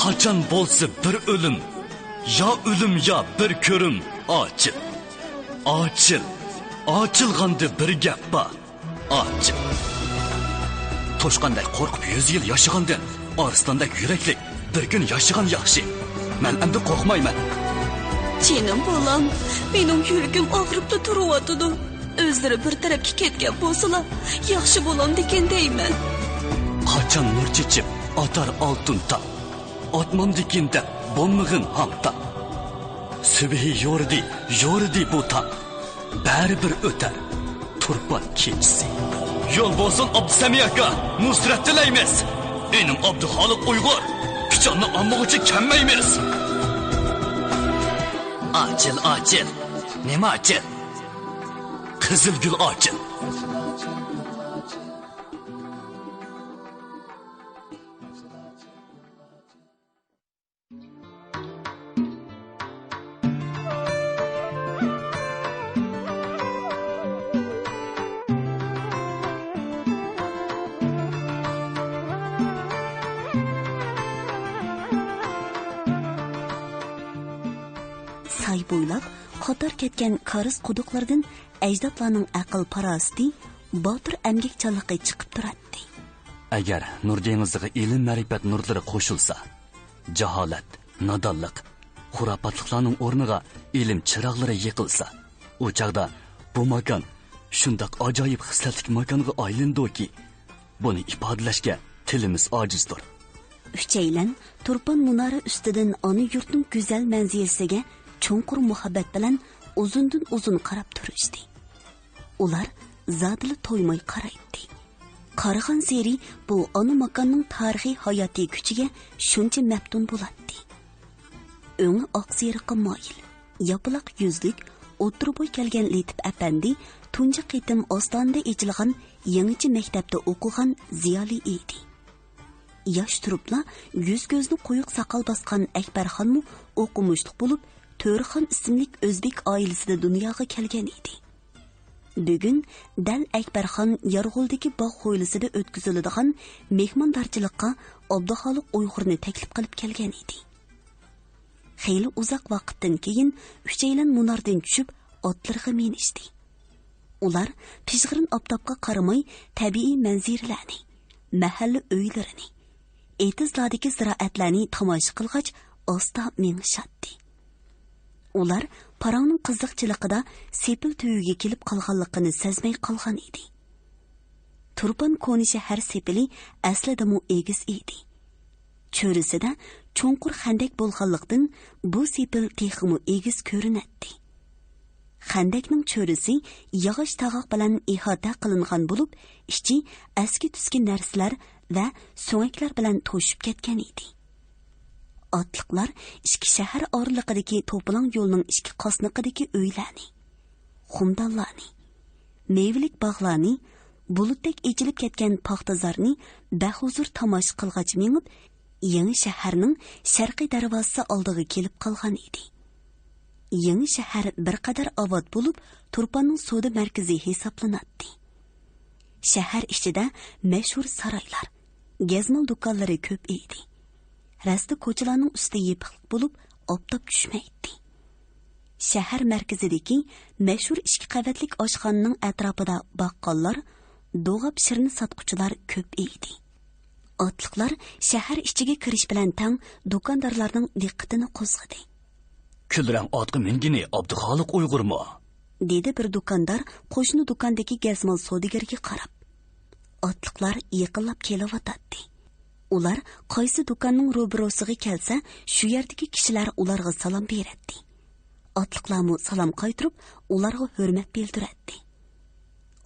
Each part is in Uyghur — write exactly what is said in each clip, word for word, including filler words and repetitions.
قاچان بولسا بىر ئۆلۈم، يا ئۆلۈم، يا بىر كۆرۈم. ئاچىل، ئاچىل، ئاچىلغاندا بىر گەپ بار. ئاچىل. توشقاندەك قورقۇپ يۈز يىل ياشىغاندىن، ئارسلاندەك يۈرەكلىك بىر كۈن ياشىغان ياخشى. مەن ئەمدى قورقمايمەن. جېنىم بالام، مېنىڭ يۈرىكىم ئاغرىپلا تۇرۇۋاتىدۇ. ئۆزلىرى بىر تەرەپكە كەتكەن بولسىلا، ياخشى بولامدىكىن دەيمەن. قاچان نۇر چېچىپ ئاتار ئالتۇن تاڭ، ئاتمامدىكىن دەپ بولمىغىن ھاڭ تاڭ. سۈبھى يورۇدى، يورۇدى بۇ تاڭ، بەرىبىر ئۆتەر تۇرپان كېچىسى. يول بولسۇن ئابدۇسەمى ئاكا، نۇسرەت تىلەيمىز. ئىنىم ئابدۇخالىق ئۇيغۇر، پىچاننى ئالمىغۇچە كەممەيمىز. ئاچىل، ئاچىل، نېمە ئاچىل؟ قىزىل گۈل ئاچىل. ساي بويلاپ قاتار كەتكەن كارىز قۇدۇقلىرىدىن ئەجدادلارنىڭ ئەقىل-پاراسىتى، باتۇر ئەمگەكچانلىقى چىقىپ تۇراتتى. ئەگەر نۇر دېڭىزىغا ئىلىم-مەرىپەت نۇرلىرى قوشۇلسا، جاھالەت، نادانلىق، خۇراپاتلىقلارنىڭ ئورنىغا ئىلىم چىراغلىرى يېقىلسا، ئۇ چاغدا بۇ ماكان شۇنداق ئاجايىپ خىسلەتلىك ماكانغا ئايلىنىدۇكى، بۇنى ئىپادىلەشكە تىلىمىز ئاجىزدۇر. ئۈچەيلەن تۇرپان مۇنارى ئۈستىدىن ئانا يۇرتنىڭ گۈزەل مەنزىرىسىگە چوڭقۇر مۇھەببەت بىلەن ئۇزۇندىن ئۇزۇن قاراپ تۇرۇشتى. ئۇلار زادىلا تويماي قارايتتى. قارىغانسېرى بۇ ئانا ماكاننىڭ تارىخىي ھاياتىي كۈچىگە شۇنچە مەپتۇن بولاتتى. ئۆڭى ئاقسېرىققا مايىل، ياپىلاق يۈزلۈك، ئوتتۇرا بوي كەلگەن لېتىپ ئەپەندى تۇنجى قېتىم ئاستانىدا ئېچىلغان يېڭىچە مەكتەپتە ئوقۇغان زىيالىي ئىدى. ياش تۇرۇپلا يۈز-كۆزىنى قويۇق ساقال باسقان ئەكبەرخانمۇ ئوقۇمۇشلۇق بولۇپ، تۆرىخان ئىسىملىك ئۆزبېك ئائىلىسىدە دۇنياغا كەلگەن ئىدى. بۈگۈن دەل ئەكبەرخان يارغولدىكى باغ ھويلىسىدا ئۆتكۈزۈلىدىغان مېھماندارچىلىققا ئابدۇخالىق ئۇيغۇرنى تەكلىپ قىلىپ كەلگەن ئىدى. خېلى ئۇزاق ۋاقىتتىن كېيىن ئۈچەيلەن مۇناردىن چۈشۈپ، ئاتلىرىغا مىنىشتى. ئۇلار پىژغىرىن ئاپتاپقا قارىماي، تەبىئىي مەنزىرىلەرنى، مەھەللە ئۆيلىرىنى، ئېتىزلاردىكى زىرائەتلەرنى تاماشا قىلغاچ، ئاستا مېڭىشاتتى. ئۇلار پاراڭنىڭ قىزىقچىلىقىدا سېپىل تۈۋىگە كېلىپ قالغانلىقىنى سەزمەي قالغان ئىدى. تۇرپان كونا شەھەر سېپىلى ئەسلىدىمۇ ئېگىز ئىدى. چۆرىسىدە چوڭقۇر خەندەك بولغانلىقتىن، بۇ سېپىل تېخىمۇ ئېگىز كۆرۈنەتتى. خەندەكنىڭ چۆرىسى ياغاچ تاغاق بىلەن ئىھاتە قىلىنغان بولۇپ، ئىچى ئەسكى تۈسكى نەرسىلەر ۋە سۆڭەكلەر بىلەن توشۇپ كەتكەن ئىدى. ئاتلىقلار ئىككى شەھەر ئارىلىقىدىكى توپىلاڭ يولنىڭ ئىككى قاسنىقىدىكى ئۆيلەرنى، خۇمدانلارنى، مېۋىلىك باغلارنى، بۇلۇتتەك ئېچىلىپ كەتكەن پاختازارنى بەھۇزۇر تاماشا قىلغاچ مېڭىپ، يېڭى شەھەرنىڭ شەرقىي دەرۋازىسى ئالدىغا كېلىپ قالغان ئىدى. يېڭى شەھەر بىر قەدەر ئاۋات بولۇپ، تۇرپاننىڭ سودا مەركىزى ھېسابلىناتتى. شەھەر ئىچىدە مەشھۇر سارايلار، گەزمال دۇكانلىرى كۆپ ئىدى. رەستە كوچىلارنىڭ ئۈستى يېپىقلىق بولۇپ، ئاپتاپ چۈشمەيتتى. شەھەر مەركىزىدىكى مەشھۇر ئىككى قەۋەتلىك ئاشخانىنىڭ ئەتراپىدا باققاللار، دوغاپ شىرنە ساتقۇچىلار كۆپ ئىدى. ئاتلىقلار شەھەر ئىچىگە كىرىش بىلەن تەڭ دۇكاندارلارنىڭ دىققىتىنى قوزغىدى. «كۈلرەڭ ئاتقا مىنگىنى ئابدۇخالىق ئۇيغۇرمۇ؟» دېدى بىر دۇكاندار قوشنا دۇكاندىكى گەزمال سودىگەرگە قاراپ. ئاتلىقلار يېقىنلاپ كېلىۋاتاتتى. ئۇلار قايسى دۇكاننىڭ روبىروسىغا كەلسە، شۇ يەردىكى كىشىلەر ئۇلارغا سالام بېرەتتى. ئاتلىقلارمۇ سالام قايتۇرۇپ، ئۇلارغا ھۆرمەت بىلدۈرەتتى.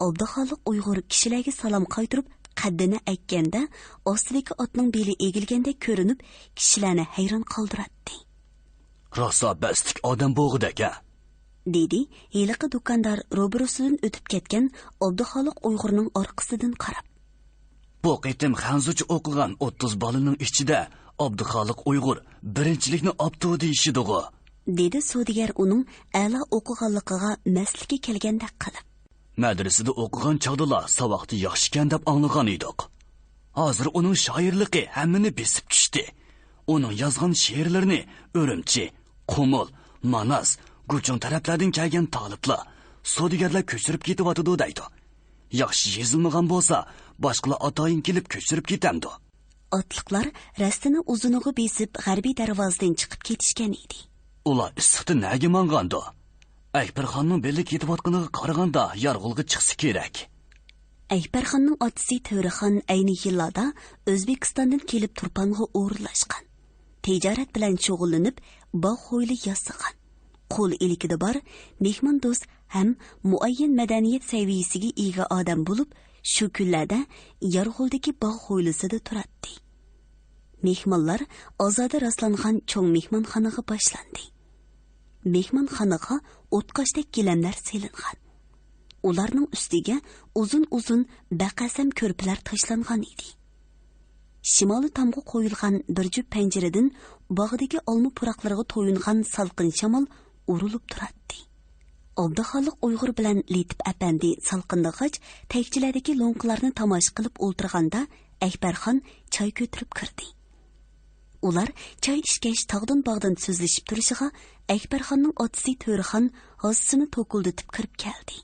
ئابدۇخالىق ئۇيغۇر كىشىلەرگە سالام قايتۇرۇپ، قەددىنى ئەگكەندە، ئاستىدىكى ئاتنىڭ بېلى ئېگىلگەندەك كۆرۈنۈپ، كىشىلەرنى ھەيران قالدۇراتتى. «راسا بەستلىك ئادەم بولغۇدەك ھە؟» دېدى ھېلىقى دۇكاندار روبىروسىدىن ئۆتۈپ كەتكەن ئابدۇخالىق ئۇيغۇرنىڭ ئارقىسىدىن قاراپ. «بۇ قېتىم خەنزۇچە ئوقۇغان ئوتتۇز بالىنىڭ ئىچىدە ئابدۇخالىق ئۇيغۇر بىرىنچىلىكنى ئاپتۇ دېيىشىدىغۇ؟» دېدى سودىگەر ئۇنىڭ ئەلا ئوقۇغانلىقىغا مەستلىكى كەلگەندەك قىلىپ. «مەدرىسىدە ئوقۇغان چاغدىلا ساۋاقتا ياخشىكەن دەپ ئاڭلىغان ئىدۇق. ھازىر ئۇنىڭ شائىرلىقى ھەممىنى بېسىپ چۈشتى. ئۇنىڭ يازغان شېئىرلىرىنى ئۈرۈمچى، قۇمۇل، ماناس، گۇچۇڭ تەرەپلەردىن كەلگەن تالىپلار، سودىگەرلەر كۆچۈرۈپ كېتىۋاتىدۇ دەيدۇ. ياخشى يېزىلمىغان بولسا، باشقىلار ئاتايىن كېلىپ كۆچۈرۈپ كېتەمدۇ؟ ئاتلىقلار رەستىنى ئۇزۇنىغا بېسىپ، غەربىي دەرۋازىدىن چىقىپ كېتىشكەن ئىدى. ئۇلار ئىسسىقتا نەگە ماڭغاندۇ؟ ئەكبەرخاننىڭ بىللە كېتىۋاتقىنىغا قارىغاندا، يارغولغا چىقسا كېرەك. ئەكبەرخاننىڭ ئاتىسى تۆرىخان ئەينى يىللاردا ئۆزبېكىستاندىن كېلىپ تۇرپانغا ئورۇنلاشقان. تىجارەت بىلەن شۇغۇللىنىپ، باغ ھويلا ياسىغان. قول ئىلكىدە بار، مېھماندوست ھەم مۇئەييەن مەدەنىيەت سەۋىيەسىگە ئىگە ئادەم بولۇپ، شۇ كۈنلەردە يارغولدىكى باغ ھويلىسىدا تۇراتتى. مېھمانلار ئازادە راسلانغان چوڭ مېھمانخانىغا باشلاندى. مېھمانخانىغا ئوتقاشتەك گىلەملەر سېلىنغان. ئۇلارنىڭ ئۈستىگە ئۇزۇن-ئۇزۇن بەقەسەم كۆرپىلەر تاشلانغان ئىدى. شىمالىي تامغا قويۇلغان بىر جۈپ پەنجىرىدىن باغدىكى ئالما پۇراقلىرىغا تويۇنغان سالقىن شامال ئۇرۇلۇپ تۇراتتى. ئابدۇخالىق ئۇيغۇر بىلەن لېتىپ ئەپەندى سالقىندىغاچ، تەكچىلەردىكى لوڭقىلارنى تاماشا قىلىپ ئولتۇرغاندا، ئەكبەرخان چاي كۆتۈرۈپ كىردى. ئۇلار چاي ئىچكەچ، تاغدىن باغدىن سۆزلىشىپ تۇرۇشىغا، ئەكبەرخاننىڭ ئاتىسى تۆرىخان ھاسىسىنى توكۇلدىتىپ كىرىپ كەلدى.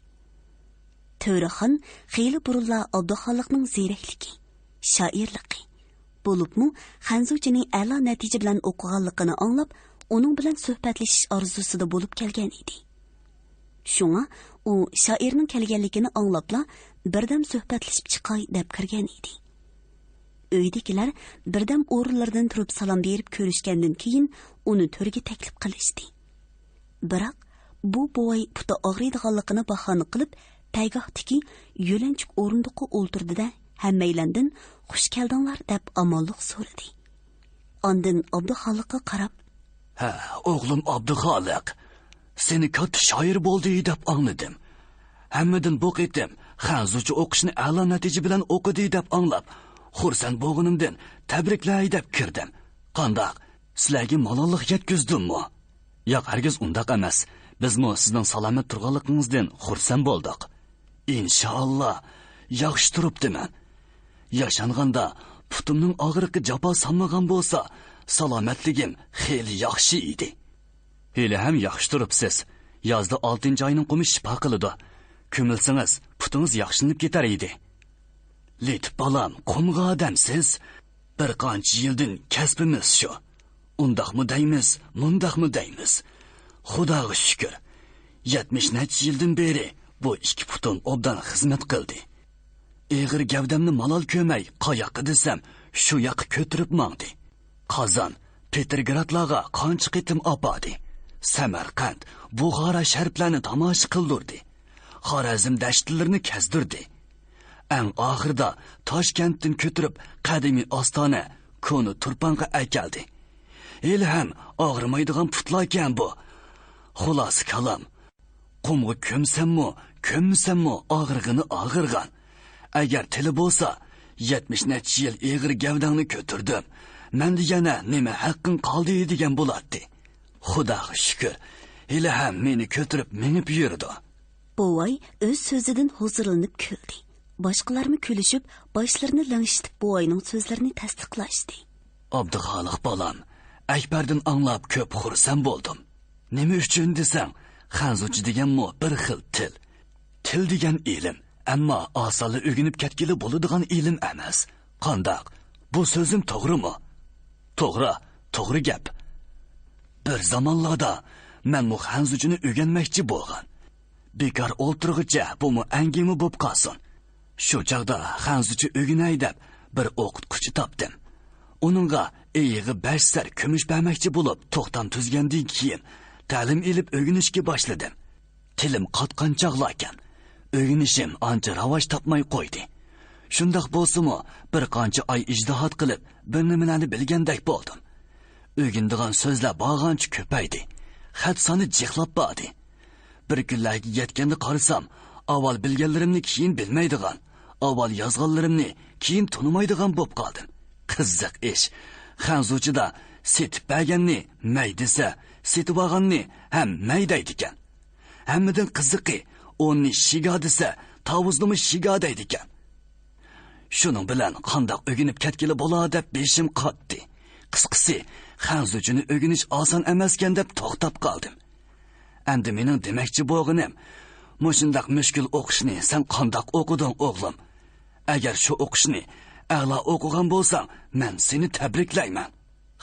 تۆرىخان خېلى بۇرۇنلا ئابدۇخالىقنىڭ زېرەكلىكى، شائىرلىقى، بولۇپمۇ خەنزۇچىنى ئەلا نەتىجە بىلەن ئوقۇغانلىقىنى ئاڭلاپ، ئۇنىڭ بىلەن سۆھبەتلىشىش ئارزۇسىدا بولۇپ كەلگەن ئىدى. شۇڭا ئۇ شائىرنىڭ كەلگەنلىكىنى ئاڭلاپلا، بىردەم سۆھبەتلىشىپ چىقاي دەپ كىرگەن ئىدى. ئۆيدىكىلەر بىردەم ئورۇنلىرىدىن تۇرۇپ سالام بېرىپ كۆرۈشكەندىن كېيىن، ئۇنى تۆرگە تەكلىپ قىلىشتى. بىراق بۇ بوۋاي پۇتى ئاغرىيدىغانلىقىنى باھانە قىلىپ، پەيگاھتىكى يۆلەنچۈك ئورۇندۇققا ئولتۇردى-دە، ھەممەيلەندىن «خۇش كەلدىڭلار» دەپ ئامانلىق سورىدى. ئاندىن ئابدۇخالىققا قاراپ، «ھە، ئوغلۇم ئابدۇخالىق، سېنى كاتتا شائىر بولدى دەپ ئاڭلىدىم. ھەممىدىن بۇ قېتىم خەنزۇچە ئوقۇشنى ئەلا نەتىجە بىلەن ئوقۇدى دەپ ئاڭلاپ، خۇرسەن بولغىنىمدىن تەبرىكلەي دەپ كىردىم. قانداق، سىلەرگە مالاللىق يەتكۈزدۈممۇ؟» «ياق، ھەرگىز ئۇنداق ئەمەس. بىزمۇ سىزنىڭ سالامەت تۇرغانلىقىڭىزدىن خۇرسەن بولدۇق.» «ئىنشائاللا، ياخشى تۇرۇپتىمەن. ياشانغاندا پۇتۇمنىڭ ئاغرىقى جاپا سالمىغان بولسا، سالامەتلىكىم خېلى ياخشى ئىدى.» «ھېلىھەم ياخشى تۇرۇپسىز. يازدا ئالتىنچى ئاينىڭ قۇمى شىپا قىلىدۇ. كۆمۈلسىڭىز، پۇتىڭىز ياخشىلىنىپ كېتەر ئىدى.» «لېتىپ بالام، قۇمغا ئادەمسىز. بىر قانچە يىلدىن كەسپىمىز شۇ. ئۇنداقمۇ دەيمىز، مۇنداقمۇ دەيمىز. خۇداغا شۈكۈر، يەتمىش نەچچە يىلدىن بېرى بۇ ئىككى پۇتۇم ئوبدان خىزمەت قىلدى. ئېغىر گەۋدەمنى مالال كۆرمەي، قاياققا دېسەم، شۇ ياققا كۆتۈرۈپ ماڭدى. قازان، پېتىرگرادلارغا قانچە قېتىم ئاپاردى. سەمەرقەنت، بۇخارا شەرىپلەرنى تاماشا قىلدۇردى. خارەزم دەشتلىرىنى كەزدۈردى. ئەڭ ئاخىرىدا تاشكەنتتىن كۆتۈرۈپ، قەدىمىي ئاستانە كونا تۇرپانغا ئەكەلدى. ھېلىھەم ئاغرىمايدىغان پۇتلاركەن بۇ. خۇلاسە كالام، قۇمغا كۆمسەممۇ، كۆممىسەممۇ ئاغرىغىنى ئاغرىغان. ئەگەر تىلى بولسا، يەتمىش نەچچە يىل ئېغىر گەۋدەڭنى كۆتۈردۈم، مەندە يەنە نېمە ھەققىڭ قالدى دېگەن بولاتتى. خۇداغا شۈكۈر، ھېلىھەم مېنى كۆتۈرۈپ مېڭىپ يۈرىدۇ.» بوۋاي ئۆز سۆزىدىن ھۇزۇرلىنىپ كۈلدى. باشقىلارمۇ كۈلۈشۈپ، باشلىرىنى لىڭشىتىپ بوۋاينىڭ سۆزلىرىنى تەستىقلاشتى. «ئابدۇخالىق بالام، ئەكبەردىن ئاڭلاپ كۆپ خۇرسەن بولدۇم. نېمە ئۈچۈن دېسەڭ، خەنزۇچە دېگەنمۇ بىر خىل تىل. تىل دېگەن ئىلىم، ئەمما ئاسانلا ئۆگىنىپ كەتكىلى بولىدىغان ئىلىم ئەمەس. قانداق؟ بۇ سۆزۈم توغرىمۇ؟» «توغرا، توغرا گەپ. بىر زامانلاردا مەنمۇ خەنزۇچىنى ئۆگەنمەكچى بولغان. بىكار ئولتۇرغۇچە بۇمۇ ئەڭگىمە بوپ قالسۇن. شۇ چاغدا خەنزۇچە ئۆگىنەي دەپ بىر ئوقۇتقۇچى تاپتىم. ئۇنىڭغا ئېيىغا بەش سەر كۈمۈش بەرمەكچى بولۇپ توختام تۈزگەندىن كېيىن، تەلىم ئېلىپ ئۆگىنىشكە باشلىدىم. تىلىم قاتقان چاغلاركەن، ئۆگىنىشىم ئانچە راۋاج تاپماي قويدى. شۇنداق بولسىمۇ، بىر قانچە ئاي ئىجتىھات قىلىپ، بىر نېمىلەرنى بىلگەندەك بولدۇم. ئۆگىنىدىغان سۆزلەر بارغانچە كۆپەيدى. خەت سانى جىقلاپ باردى. بىر كۈنلەرگە يەتكەندە قارىسام، ئاۋۋال بىلگەنلىرىمنى كېيىن بىلمەيدىغان، ئاۋۋال يازغانلىرىمنى كېيىن تونۇمايدىغان بوپ قالدىم. قىزىق ئىش، خەنزۇچىدا سېتىپ بەرگەننى مەي دېسە، سېتىۋالغاننى ھەم مەي دەيدىكەن. ھەممىدىن قىزىقى، ئوننى شىگا دېسە، تاۋۇزنىمۇ شىگا دەيدىكەن. شۇنىڭ بىلەن قانداق ئۆگىنىپ كەتكىلى بولا دەپ بېشىم قاتتى. قىسقىسى، خەنزۇچىنى ئۆگىنىش ئاسان ئەمەسكەن دەپ توختاپ قالدىم. ئەمدى مېنىڭ دېمەكچى بولغىنىم، مۇشۇنداق مۈشكۈل ئوقۇشنى سەن قانداق ئوقۇدۇڭ، ئوغلۇم؟ ئەگەر شۇ ئوقۇشنى ئەلا ئوقۇغان بولساڭ، مەن سېنى تەبرىكلەيمەن.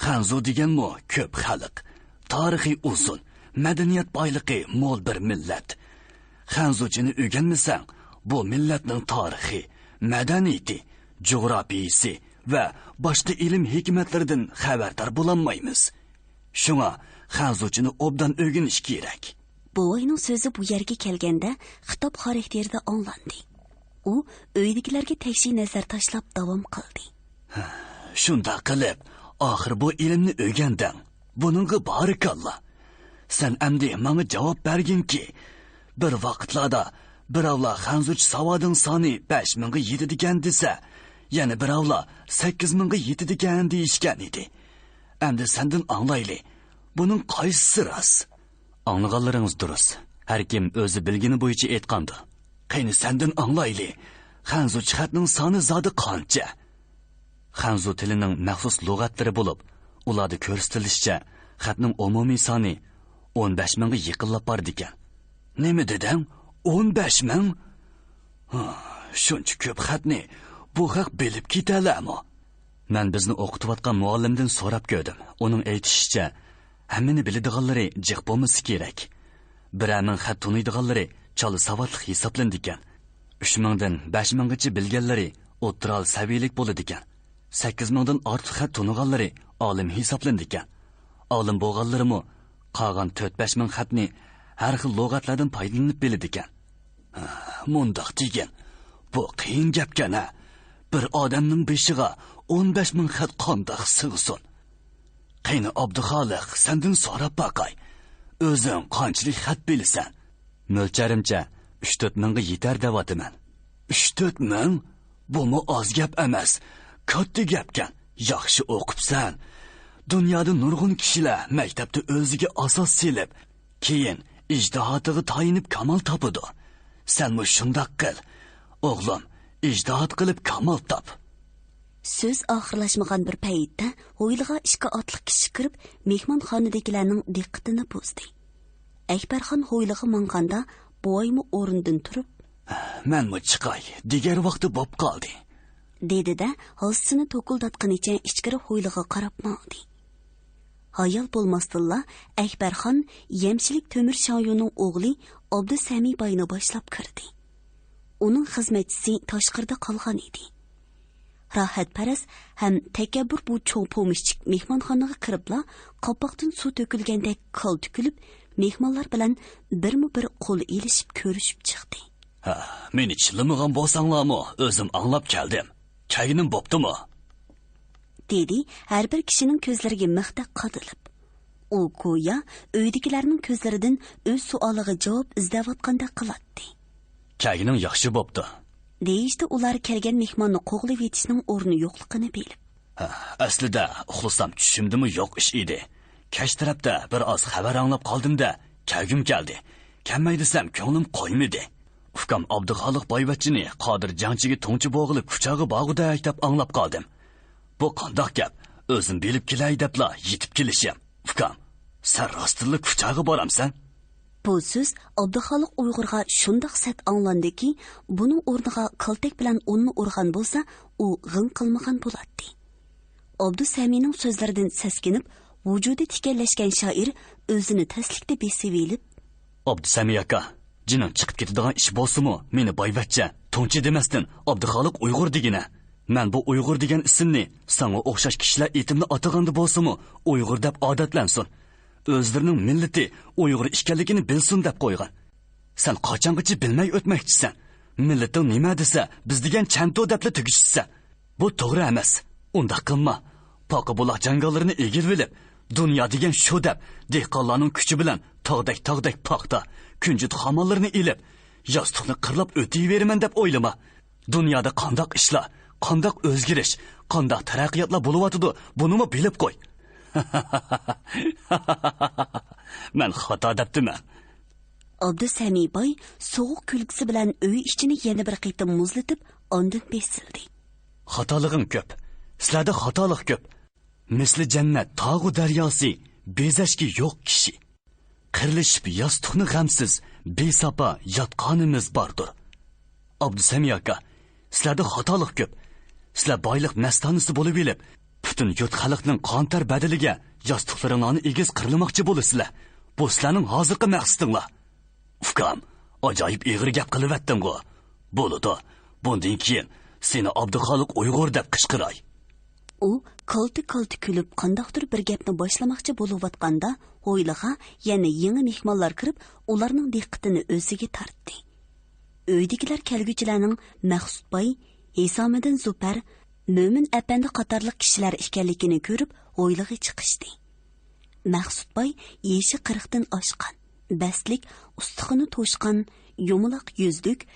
خەنزۇ دېگەنمۇ كۆپ خەلق، تارىخى ئۇزۇن، مەدەنىيەت بايلىقى مول بىر مىللەت. خەنزۇچىنى ئۆگەنمىسەڭ، بۇ مىللەتنىڭ تارىخى، مەدەنىيىتى، جۇغراپىيىسى ۋە باشقا ئىلىم ھېكمەتلىرىدىن خەۋەردار بولالمايمىز. شۇڭا خەنزۇچىنى ئوبدان ئۆگىنىش كېرەك. بوۋاينىڭ سۆزى بۇ يەرگە كەلگەندە خىتاب خاراكتېرىدە ئاڭلاندى. ئۇ ئۆيدىكىلەرگە تەكشى نەزەر تاشلاپ داۋام قىلدى. شۇنداق قىلىپ، ئاخىر بۇ ئىلىمنى ئۆگەندىڭ. بۇنىڭغا بارىكاللا. سەن ئەمدى ماڭا جاۋاب بەرگىنكى، بىر ۋاقىتلاردا بىراۋلار خەنزۇچە ساۋادىڭ سانى بەش مىڭغا يېتىدىكەن دېسە، يەنە بىراۋلار سەككىز مىڭغا يېتىدىكەن دېيىشكەن ئىدى. ئەمدى سەندىن ئاڭلايلى، بۇنىڭ قايسىسى راست؟ ئاڭلىغانلىرىڭىز دۇرۇس. ھەركىم ئۆزى بىلگىنى بويىچە ئېيتقاندۇ. قېنى سەندىن ئاڭلايلى، خەنزۇچە خەتنىڭ سانى زادى قانچە؟ خەنزۇ تىلىنىڭ مەخسۇس لۇغەتلىرى بولۇپ، ئۇلاردا كۆرسىتىلىشىچە، خەتنىڭ ئومۇمىي سانى ئون بەش مىڭغا يېقىنلاپ بارىدىكەن. نېمە دېدىڭ؟ ئون بەش مىڭ؟ ھا، شۇنچە كۆپ خەتنى بۇ خەق بىلىپ كېتەلەرمۇ؟ مەن بىزنى ئوقۇتۇۋاتقان مۇئەللىمدىن سوراپ كۆردۈم. ئۇنىڭ ئېيتىشىچە، ھەممىنى بىلىدىغانلىرى جىق بولمىسا كېرەك. بىرەر مىڭ خەت تونۇيدىغانلىرى چالا ساۋاتلىق ھېسابلىنىدىكەن. ئۈچ مىڭدىن بەش مىڭغىچە بىلگەنلىرى ئوتتۇرا سەۋىيەلىك بولىدىكەن. سەككىز مىڭدىن ئارتۇق خەت تونۇغانلىرى ئالىم ھېسابلىنىدىكەن. ئالىم بولغانلىرىمۇ قالغان تۆت بەش مىڭ خەتنى ھەر خىل لۇغەتلەردىن پايدىلىنىپ بىلىدىكەن. مۇنداق دېگىن، بۇ قىيىن گەپكەن ھە. بىر ئادەمنىڭ بېشىغا ئون بەش مىڭ خەت قانداق سىغسۇن؟ قېنى ئابدۇخالىق، سەندىن سوراپ باقاي. ئۆزۈڭ قانچىلىك خەت بىلىسەن؟ مۆلچەرىمچە ئۈچ تۆت مىڭغا يېتەر دەۋاتىمەن. ئۈچ تۆت مىڭ؟ بۇمۇ ئاز گەپ ئەمەس، كاتتا گەپكەن. ياخشى ئوقۇپسەن. دۇنيادا نۇرغۇن كىشىلەر مەكتەپتە ئۆزىگە ئاساس سېلىپ، كېيىن ئىجتىھاتىغا تايىنىپ كامال تاپىدۇ. سەنمۇ شۇنداق قىل، ئوغلۇم، ئىجتىھات قىلىپ كامال تاپ. سۆز ئاخىرلاشمىغان بىر پەيتتە ھويلىغا ئىككى ئاتلىق كىشى كىرىپ، مېھمانخانىدىكىلەرنىڭ دىققىتىنى بۇزدى. ئەكبەرخان ھويلىغا ماڭغاندا، بوۋايمۇ ئورنىدىن تۇرۇپ، مەنمۇ چىقاي، دېگەر ۋاقتى بوپ قالدى، دېدى-دە، ھاسىسىنى توكۇلداتقىنىچە ئىچكىرى ھويلىغا قاراپ ماڭدى. ھايال بولماستىنلا، ئەكبەرخان يەمچىلىك تۆمۈر شاڭيۇنىڭ ئوغلى ئابدۇسەمى باينى باشلاپ كىردى. ئۇنىڭ خىزمەتچىسى تاشقىرىدا قالغان ئىدى. راھەتپەرەس ھەم تەكەببۇر بۇ چوڭ پومېشچىك مېھمانخانىغا كىرىپلا، قاپاقتىن سۇ تۆكۈلگەندەك كالتە كۈلۈپ، مېھمانلار بىلەن بىرمۇ بىر قول ئېلىشىپ كۆرۈشۈپ چىقتى. ھە، مېنى چىللىمىغان بولساڭلارمۇ، ئۆزۈم ئاڭلاپ كەلدىم. كەلگىنىم بوپتۇمۇ؟ دېدى ھەر بىر كىشىنىڭ كۆزلىرىگە مىختەك قادىلىپ. ئۇ گويا ئۆيدىكىلەرنىڭ كۆزلىرىدىن ئۆز سوئالىغا جاۋاب ئىزدەۋاتقاندەك قىلاتتى. كەلگىنىڭ ياخشى بوپتۇ، دېيىشتى ئۇلار كەلگەن مېھماننى قوغلىۋېتىشنىڭ ئورنى يوقلۇقىنى بىلىپ. ھە، ئەسلىدە، ئۇخلىسام چۈشۈمدىمۇ يوق ئىش ئىدى. كەچ تەرەپتە بىر ئاز خەۋەر ئاڭلاپ قالدىم-دە، كەلگۈم كەلدى. كەلمەي دېسەم، كۆڭلۈم قويمىدى. ئۇكام ئابدۇخالىق بايۋەچچىنى قادىر جەڭچىگە تۇڭچى بولغىلى كۇچاغا بارغۇدەك دەپ ئاڭلاپ قالدىم. بۇ قانداق گەپ؟ ئۆزۈم بىلىپ كېلەي دەپلا يېتىپ كېلىشىم. ئۇكام، سەن راستتىنلا كۇچاغا بارامسەن؟ بۇ سۆز ئابدۇخالىق ئۇيغۇرغا شۇنداق سەت ئاڭلاندىكى، بۇنىڭ ئورنىغا كالتەك بىلەن ئۇننى ئۇرغان بولسا، ئۇ غىڭ قىلمىغان بولاتتى. ئابدۇسەمىنىڭ سۆزلىرىدىن سەسكىنىپ، ۋۇجۇدى تىكەنلەشكەن شائىر ئۆزىنى تەسلىكتە بېسىۋېلىپ، ئابدۇسەمى ئاكا، جېنىڭ چىقىپ كېتىدىغان ئىش بولسىمۇ، مېنى بايۋەچچە، تۇڭچى دېمەستىن، ئابدۇخالىق ئۇيغۇر دېگىنە. مەن بۇ ئۇيغۇر دېگەن ئىسىمنى ساڭا ئوخشاش كىشىلەر ئېتىمنى ئاتىغاندا بولسىمۇ، ئۇيغۇر دەپ ئادەتلەنسۇن. ئۆزلىرىنىڭ مىللىتى ئۇيغۇر ئىكەنلىكىنى بىلسۇن دەپ قويغان. سەن قاچانغىچە بىلمەي ئۆتمەكچىسەن؟ مىللىتىڭ نېمە دېسە، بىز دېگەن چەنتۇ دەپلا تۈگىشىسەن. بۇ توغرا ئەمەس. ئۇنداق قىلما. پاقا بۇلاق جاڭگاللىرىنى ئىگىلىۋېلىپ، دۇنيا دېگەن شۇ دەپ، دېھقانلارنىڭ كۈچى بىلەن تاغدەك-تاغدەك پاختا، كۈنجۈت خامانلىرىنى ئېلىپ، ياستۇقنى قىرلاپ ئۆتۈۋېرىمەن دەپ ئويلىما. دۇنيادا قانداق ئىشلار، قانداق ئۆزگىرىش، قانداق تەرەققىياتلار بولۇۋاتىدۇ، بۇنىمۇ بىلىپ قوي. مەن خاتا دەپتىمەن. ئابدۇسەمى باي سوغۇق كۈلكىسى بىلەن ئۆي ئىچىنى يەنە بىر قېتىم مۇزلىتىپ، ئاندىن بېسىلدى. خاتالىقىڭ كۆپ. سىلەردە خاتالىق كۆپ. مىسلى جەننەت تاغۇ دەرياسى، بېزەشكە يوق كىشى. قېرىلىشىپ ياستۇقنى غەمسىز، بىساپا ياتقانىمىز باردۇر. ئابدۇسەمى ئاكا، سىلەردە خاتالىق كۆپ. سىلەر بايلىق نەستانىسى بولۇۋېلىپ، پۈتۈن يۇرت خەلقنىڭ قان تەر بەدىلىگە ياستۇقلىرىڭلارنى ئېگىز قىرلىماقچى بولىسىلەر. بۇ سىلەرنىڭ ھازىرقى مەقسىتىڭلار. ئۇكام، ئاجايىپ ئېغىر گەپ قىلىۋەتتىڭغۇ. بولىدۇ، بۇندىن كېيىن سېنى ئابدۇخالىق ئۇيغۇر دەپ قىچقىراي. ئۇ كالتە-كالتە كۈلۈپ، قانداقتۇر بىر گەپنى باشلىماقچى بولۇۋاتقاندا، ھويلىغا يەنە يېڭى مېھمانلار كىرىپ، ئۇلارنىڭ دىققىتىنى ئۆزىگە تارتتى. ئۆيدىكىلەر كەلگۈچىلەرنىڭ مەخسۇت باي، ھېسامىدىن زۇپەر، مۆمىن ئەپەندى قاتارلىق كىشىلەر ئىكەنلىكىنى كۆرۈپ، ھويلىغا چىقىشتى. مەخسۇت باي يېشى قىرىقتىن ئاشقان، بەستلىك، ئۇستىخىنى توشقان، يۇمىلاق يۈزلۈك،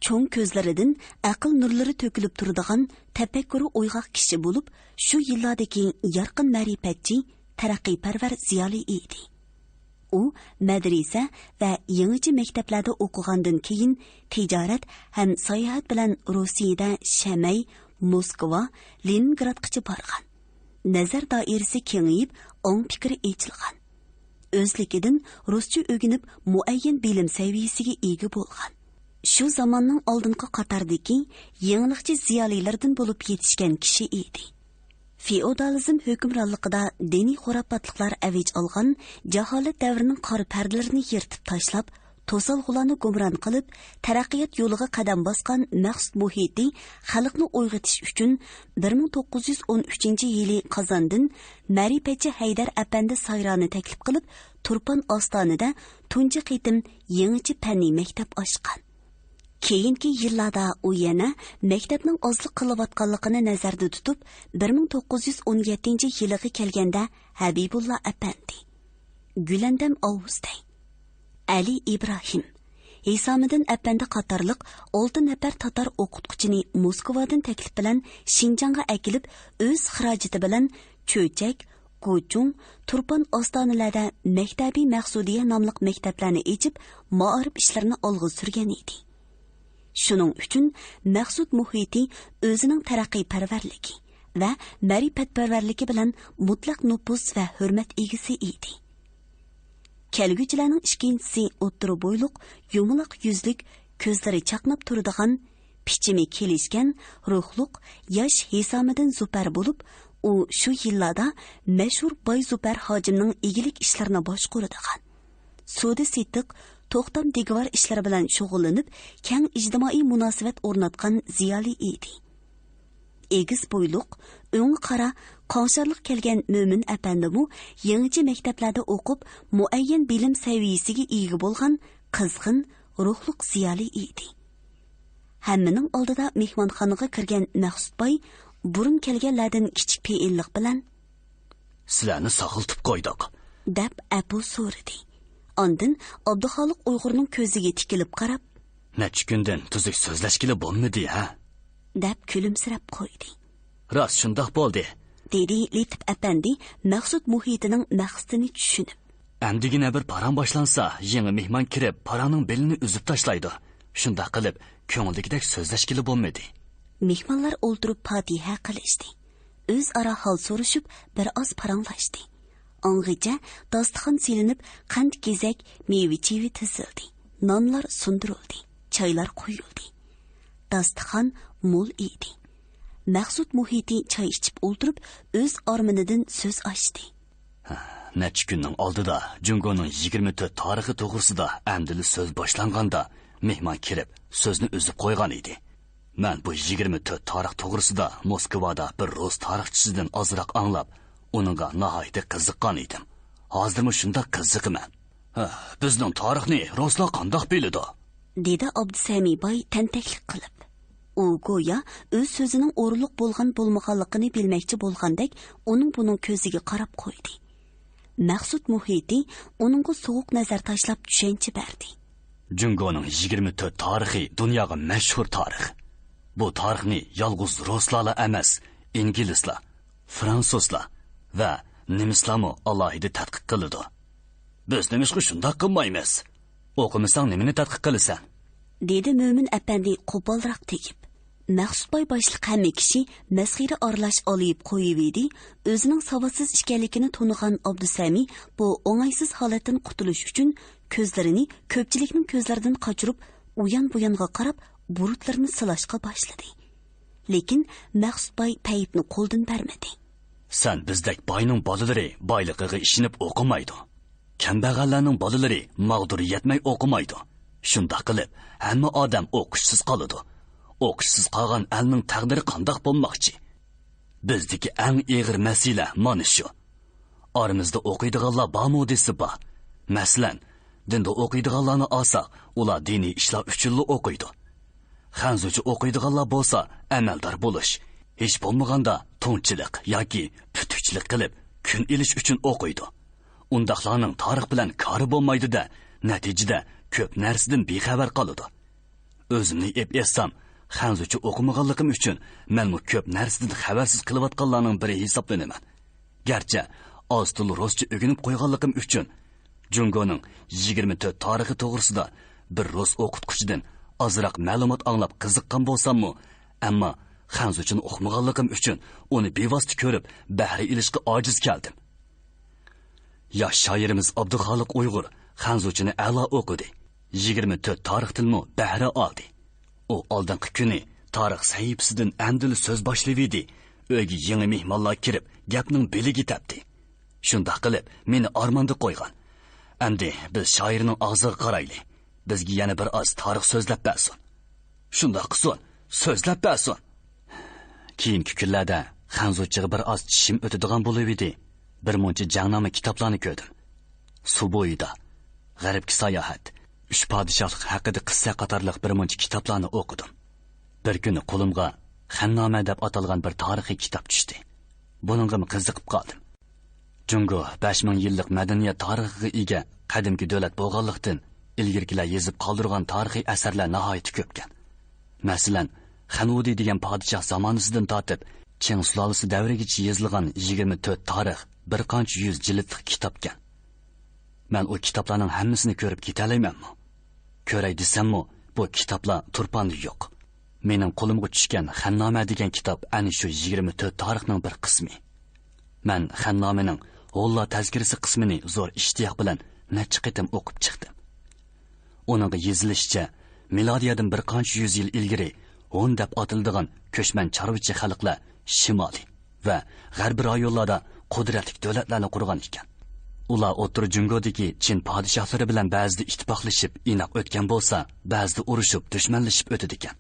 چوڭ كۆزلىرىدىن ئەقىل نۇرلىرى تۆكۈلۈپ تۇرىدىغان تەپەككۇرى ئويغاق كىشى بولۇپ، شۇ يىللاردىكى يارقىن مەرىپەتچى، تەرەققىيپەرۋەر زىيالىي ئىدى. ئۇ مەدرىسە ۋە يېڭىچە مەكتەپلەردە ئوقۇغاندىن كېيىن، تىجارەت ھەم ساياھەت بىلەن روسىيەدە شەمەي، موسكۋا، لېنىنگرادقىچە بارغان. نەزەر دائىرىسى كېڭىيىپ، ئاڭ پىكرى ئېچىلغان. ئۆزلۈكىدىن رۇسچە ئۆگىنىپ، مۇئەييەن بىلىم سەۋىيەسىگە ئىگە بولغان. شۇ زاماننىڭ ئالدىنقى قاتاردىكى يېڭىلىقچى زىيالىيلىرىدىن بولۇپ يېتىشكەن كىشى ئىدى. فېئودالىزم ھۆكۈمرانلىقىدا دىنىي خۇراپاتلىقلار ئەۋج ئالغان جاھالەت دەۋرىنىڭ قارا پەردىلىرىنى يىرتىپ تاشلاپ، توسالغۇلارنى گۇمران قىلىپ، تەرەققىيات يولىغا قەدەم باسقان مەخسۇت مۇھىتى خەلقنى ئويغىتىش ئۈچۈن بىر مىڭ توققۇز يۈز ئون ئۈچىنچى يىلى قازاندىن مەرىپەتچى ھەيدەر ئەپەندى سايرانى تەكلىپ قىلىپ، تۇرپان ئاستانىدە تۇنجى قېتىم يېڭىچە پەننىي مەكتەپ ئاچقان. كېيىنكى يىللاردا ئۇ يەنە مەكتەپنىڭ ئازلىق قىلىۋاتقانلىقىنى نەزەردە تۇتۇپ، بىر مىڭ توققۇز يۈز ئون يەتتىنچى يىلىغا كەلگەندە، ھەبىبۇللا ئەپەندى، گۈلەندەم ئاۋۇزتەي، ئەلى ئىبراھىم، ھېسامىدىن ئەپەندى قاتارلىق ئالتە نەپەر تاتار ئوقۇتقۇچىنى موسكۋادىن تەكلىپ بىلەن شىنجاڭغا ئەكېلىپ، ئۆز خىراجىتى بىلەن چۆچەك، گۇچۇڭ، تۇرپان ئاستانىلەردە مەكتەبى مەخسۇدىيە ناملىق مەكتەپلەرنى ئېچىپ، مائارىپ ئىشلىرىنى ئالغا سۈرگەن ئىدى. شۇنىڭ ئۈچۈن مەخسۇت مۇھىتى ئۆزىنىڭ تەرەققىيپەرۋەرلىكى ۋە مەرىپەتپەرۋەرلىكى بىلەن مۇتلەق نوپۇز ۋە ھۆرمەت ئىگىسى ئىدى. كەلگۈچىلەرنىڭ ئىككىنچىسى ئوتتۇرا بويلۇق، يۇمىلاق يۈزلۈك، كۆزلىرى چاقناپ تۇرىدىغان، پىچىمى كېلىشكەن، روھلۇق ياش ھېسامىدىن زۇپەر بولۇپ، ئۇ شۇ يىللاردا مەشھۇر باي زۇپەر ھاجىمنىڭ ئىگىلىك ئىشلىرىنى باشقۇرىدىغان، سودا سېتىق، توختام دىگۋار ئىشلىرى بىلەن شۇغۇللىنىپ، كەڭ ئىجتىمائىي مۇناسىۋەت ئورناتقان زىيالىي ئىدى. ئېگىز بويلۇق، ئۆڭى قارا، قاڭشارلىق كەلگەن مۆمىن ئەپەندىمۇ يېڭىچە مەكتەپلەردە ئوقۇپ، مۇئەييەن بىلىم سەۋىيەسىگە ئىگە بولغان قىزغىن، روھلۇق زىيالىي ئىدى. ھەممىنىڭ ئالدىدا مېھمانخانىغا كىرگەن مەخسۇت باي بۇرۇن كەلگەنلەردىن كىچىك پېئىللىق بىلەن، سىلەرنى ساقلىتىپ قويدۇق، دەپ ئەپۇ سورىدى. ئاندىن ئابدۇخالىق ئۇيغۇرنىڭ كۆزىگە تىكىلىپ قاراپ، نەچچە كۈندىن تۈزۈك سۆزلەشكىلى بولمىدى، ھە؟ دەپ كۈلۈمسىرەپ قويدى. راست شۇنداق بولدى، دېدى لېتىپ ئەپەندى مەخسۇت مۇھىتىنىڭ مەقسىتىنى چۈشىنىپ. ئەمدىگىنە بىر پاراڭ باشلانسا، يېڭى مېھمان كىرىپ، پاراڭنىڭ بېلىنى ئۈزۈپ تاشلايدۇ. شۇنداق قىلىپ، كۆڭۈلدىكىدەك سۆزلەشكىلى بولمىدى. مېھمانلار ئولتۇرۇپ پاتىھە قىلىشتى. ئۆزئارا ھال سورىشىپ، بىر ئاز پاراڭلاشتى. ئاڭغىچە داستىخان سېلىنىپ، قەنت-كېزەك، مېۋە-چېۋە تىزىلدى. نانلار سۇندۇرۇلدى، چايلار قۇيۇلدى. داستىخان مول ئىدى. مەخسۇت مۇھىتى چاي ئىچىپ ئولتۇرۇپ، ئۆز ئارمىنىدىن سۆز ئاچتى. نەچچە كۈننىڭ ئالدىدا جۇڭگونىڭ يىگىرمە تۆت تارىخى توغرىسىدا ئەمدىلا سۆز باشلانغاندا، مېھمان كىرىپ، سۆزنى ئۈزۈپ قويغان ئىدى. مەن بۇ يىگىرمە تۆت تارىخ توغرىسىدا موسكۋادا بىر رۇس تارىخچىسىدىن ئازراق ئاڭلاپ، ئۇنىڭغا ناھايىتى قىزىققان ئىدىم. ھازىرمۇ شۇنداق قىزىقىمەن. ھە، بىزنىڭ تارىخنى رۇسلار قانداق بىلىدۇ؟ دېدى ئابدۇسەمى باي تەنتەكلىك قىلىپ. ئۇ گويا ئۆز سۆزىنىڭ ئورۇنلۇق بولغان بولمىغانلىقىنى بىلمەكچى بولغاندەك، ئۇنىڭ بۇنىڭ كۆزىگە قاراپ قويدى. مەخسۇت مۇھىتى ئۇنىڭغا سوغۇق نەزەر تاشلاپ چۈشەنچە بەردى. جۇڭگونىڭ يىگىرمە تۆت تارىخى دۇنياغا مەشھۇر تارىخ. بۇ تارىخنى يالغۇز رۇسلارلا ئەمەس، ئىنگلىزلار، فرانسۇزلار ۋە نېمىسلارمۇ ئالاھىدە تەتقىق قىلىدۇ. بىز نېمىشقا شۇنداق قىلمايمىز؟ ئوقۇمىساڭ نېمىنى تەتقىق قىلىسەن؟ دېدى مۆمىن ئەپەندى قوپالراق تېگىپ. مەخسۇت باي باشلىق ھەممە كىشى مەسخىرە ئارىلاش ئالىيىپ قويۇۋىدى. ئۆزىنىڭ ساۋاتسىز ئىكەنلىكىنى تونۇغان ئابدۇسەمى بۇ ئوڭايسىز ھالەتتىن قۇتۇلۇش ئۈچۈن كۆزلىرىنى كۆپچىلىكنىڭ كۆزلىرىدىن قاچۇرۇپ، ئۇيان بۇيانغا قاراپ، بۇرۇتلىرىنى سىلاشقا باشلىدى. لېكىن مەخسۇت باي پەيىپنى قولدىن بەرمىدى. سەن بىزدەك باينىڭ بالىلىرى بايلىقىغا ئىشىنىپ ئوقۇمايدۇ. كەمبەغەللەرنىڭ بالىلىرى ماغدۇر يەتمەي ئوقۇمايدۇ. شۇنداق قىلىپ، ھەممە ئادەم ئوقۇشسىز قالىدۇ. ئوقۇشسىز قالغان ئەلنىڭ تەقدىرى قانداق بولماقچى؟ بىزدىكى ئەڭ ئېغىر مەسىلە مانا شۇ. ئارىمىزدا ئوقۇيدىغانلار بارمۇ دېسە بار. مەسىلەن، دىندا ئوقۇيدىغانلارنى ئالساق، ئۇلار دىنىي ئىشلار ئۈچۈنلا ئوقۇيدۇ. خەنزۇچە ئوقۇيدىغانلار بولسا ئەمەلدار بولۇش، ھېچ بولمىغاندا توڭچىلىق ياكى پۈتۈكچىلىك قىلىپ كۈن ئېلىش ئۈچۈن ئوقۇيدۇ. ئۇنداقلارنىڭ تارىخ بىلەن كارى بولمايدۇ-دە، نەتىجىدە كۆپ نەرسىدىن بىخەۋەر قالىدۇ. ئۆزۈمنى ئېپ ئېيتسام، خەنزۇچە ئوقۇمىغانلىقىم ئۈچۈن مەنمۇ كۆپ نەرسىدىن خەۋەرسىز قېلىۋاتقانلارنىڭ بىرى ھېسابلىنىمەن. گەرچە ئاز تولا رۇسچە ئۆگىنىپ قويغانلىقىم ئۈچۈن، جۇڭگونىڭ يىگىرمە تۆت تارىخى توغرىسىدا بىر رۇس ئوقۇتقۇچىدىن ئازراق مەلۇمات ئاڭلاپ قىزىققان بولساممۇ، ئەمما خەنزۇچىنى ئۇقمىغانلىقىم ئۈچۈن ئۇنى بىۋاسىتە كۆرۈپ بەھرە ئېلىشقا ئاجىز كەلدىم. ياش شائىرىمىز ئابدۇخالىق ئۇيغۇر خەنزۇچىنى ئەلا ئوقۇدى. يىگىرمە تۆت تارىختىنمۇ بەھرە ئالدى. ئۇ ئالدىنقى كۈنى تارىخ سەھىپىسىدىن ئەمدىلا سۆز باشلىۋىدى. ئۆيگە يېڭى مېھمانلار كىرىپ، گەپنىڭ بېلىگە تەپتى. شۇنداق قىلىپ، مېنى ئارماندا قويغان. ئەمدى بىز شائىرنىڭ ئاغزىغا قارايلى. بىزگە يەنە بىر ئاز تارىخ سۆزلەپ بەرسۇن. شۇنداق قىلسۇن، سۆزلەپ بەرسۇن. كېيىنكى كۈنلەردە خەنزۇچىغا بىر ئاز چىشىم ئۆتىدىغان بولۇۋىدى. بىر مۇنچە جەڭنامە كىتابلارنى كۆردۈم. سۇ بويىدا، غەربكە ساياھەت، ئۈچ پادىشاھلىق ھەققىدە قىسسە قاتارلىق بىر مۇنچە كىتابلارنى ئوقۇدۇم. بىر كۈنى قولۇمغا خەننامە دەپ ئاتالغان بىر تارىخىي كىتاب چۈشتى. بۇنىڭغىمۇ قىزىقىپ قالدىم. جۇڭگو بەش مىڭ يىللىق مەدەنىيەت تارىخىغا ئىگە قەدىمكى دۆلەت بولغانلىقتىن، ئىلگىرىكىلەر يېزىپ قالدۇرغان تارىخىي ئەسەرلەر ناھايىتى كۆپكەن. مەسىلەن، خەنۋۇدى دېگەن پادىشاھ زامانىسىدىن تارتىپ چىڭ سۇلالىسى دەۋرىگىچە يېزىلغان يىگىرمە تۆت تارىخ بىر قانچە يۈز جىلدلىق كىتابكەن. مەن ئۇ كىتابلارنىڭ ھەممىسىنى كۆرۈپ كېتەلەيمەنمۇ؟ كۆرەي دېسەممۇ، بۇ كىتابلار تۇرپاندا يوق. مېنىڭ قولۇمغا چۈشكەن خەننامە دېگەن كىتاب ئەنە شۇ يىگىرمە تۆت تارىخنىڭ بىر قىسمى. مەن خەننامىنىڭ ھوللا تەزكىرىسى قىسمىنى زور ئىشتىياق بىلەن نەچچە قېتىم ئوقۇپ چىقتىم. ئۇنىڭغا يېزىلىشىچە، مىلادىيەدىن بىر قانچە يۈز يىل ئىلگىرى ھون دەپ ئاتىلىدىغان كۆچمەن چارۋىچى خەلقلەر شىمالىي ۋە غەربىي رايونلاردا قۇدرەتلىك دۆلەتلەرنى قۇرغان ئىكەن. ئۇلار ئوتتۇرا جۇڭگودىكى چىن پادىشاھلىرى بىلەن بەزىدە ئىتتىپاقلىشىپ ئىناق ئۆتكەن بولسا، بەزىدە ئۇرۇشۇپ دۈشمەنلىشىپ ئۆتىدىكەن.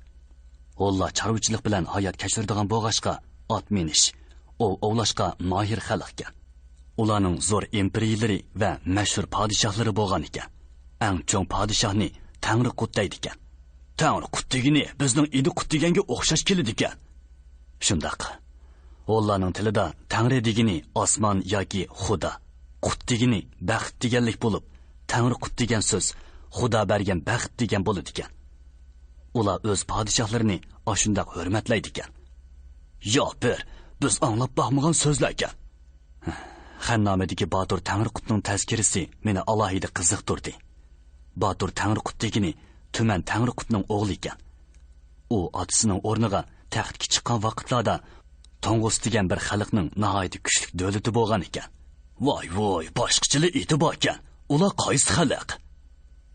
ھونلار چارۋىچىلىق بىلەن ھايات كەچۈرىدىغان بولغاچقا، ئات مىنىش، ئوۋ ئوۋلاشقا ماھىر خەلقكەن. ئۇلارنىڭ زور ئىمپېرىيىلىرى ۋە مەشھۇر پادىشاھلىرى بولغان ئىكەن. ئەڭ چوڭ پادىشاھنى تەڭرى قۇت دەيدىكەن. تەڭرى قۇت دېگىنى بىزنىڭ ئىدى قۇت دېگەنگە ئوخشاش كېلىدىكەن. شۇنداق. ھونلارنىڭ تىلىدا تەڭرى دېگىنى ئاسمان ياكى خۇدا، قۇت دېگىنى بەخت دېگەنلىك بولۇپ، تەڭرى قۇت دېگەن سۆز خۇدا بەرگەن بەخت دېگەن بولىدىكەن. ئۇلار ئۆز پادىشاھلىرىنى ئاشۇنداق ھۆرمەتلەيدىكەن. يا بىر، بىز ئاڭلاپ باقمىغان سۆزلەركەن. خەننامىدىكى باتۇر تەڭرىقۇتنىڭ تەزكىرىسى مېنى ئالاھىدە قىزىقتۇردى. باتۇر تەڭرىقۇت دېگىنى تۈمەن تەڭرىقۇتنىڭ ئوغلى ئىكەن. ئۇ ئاتىسىنىڭ ئورنىغا تەختكە چىققان ۋاقىتلاردا توڭغۇس دېگەن بىر خەلقنىڭ ناھايىتى كۈچلۈك دۆلىتى بولغان ئىكەن. ۋاي ۋۇي، باشقىچىلا ئېتى باركەن. ئۇلار قايسى خەلق؟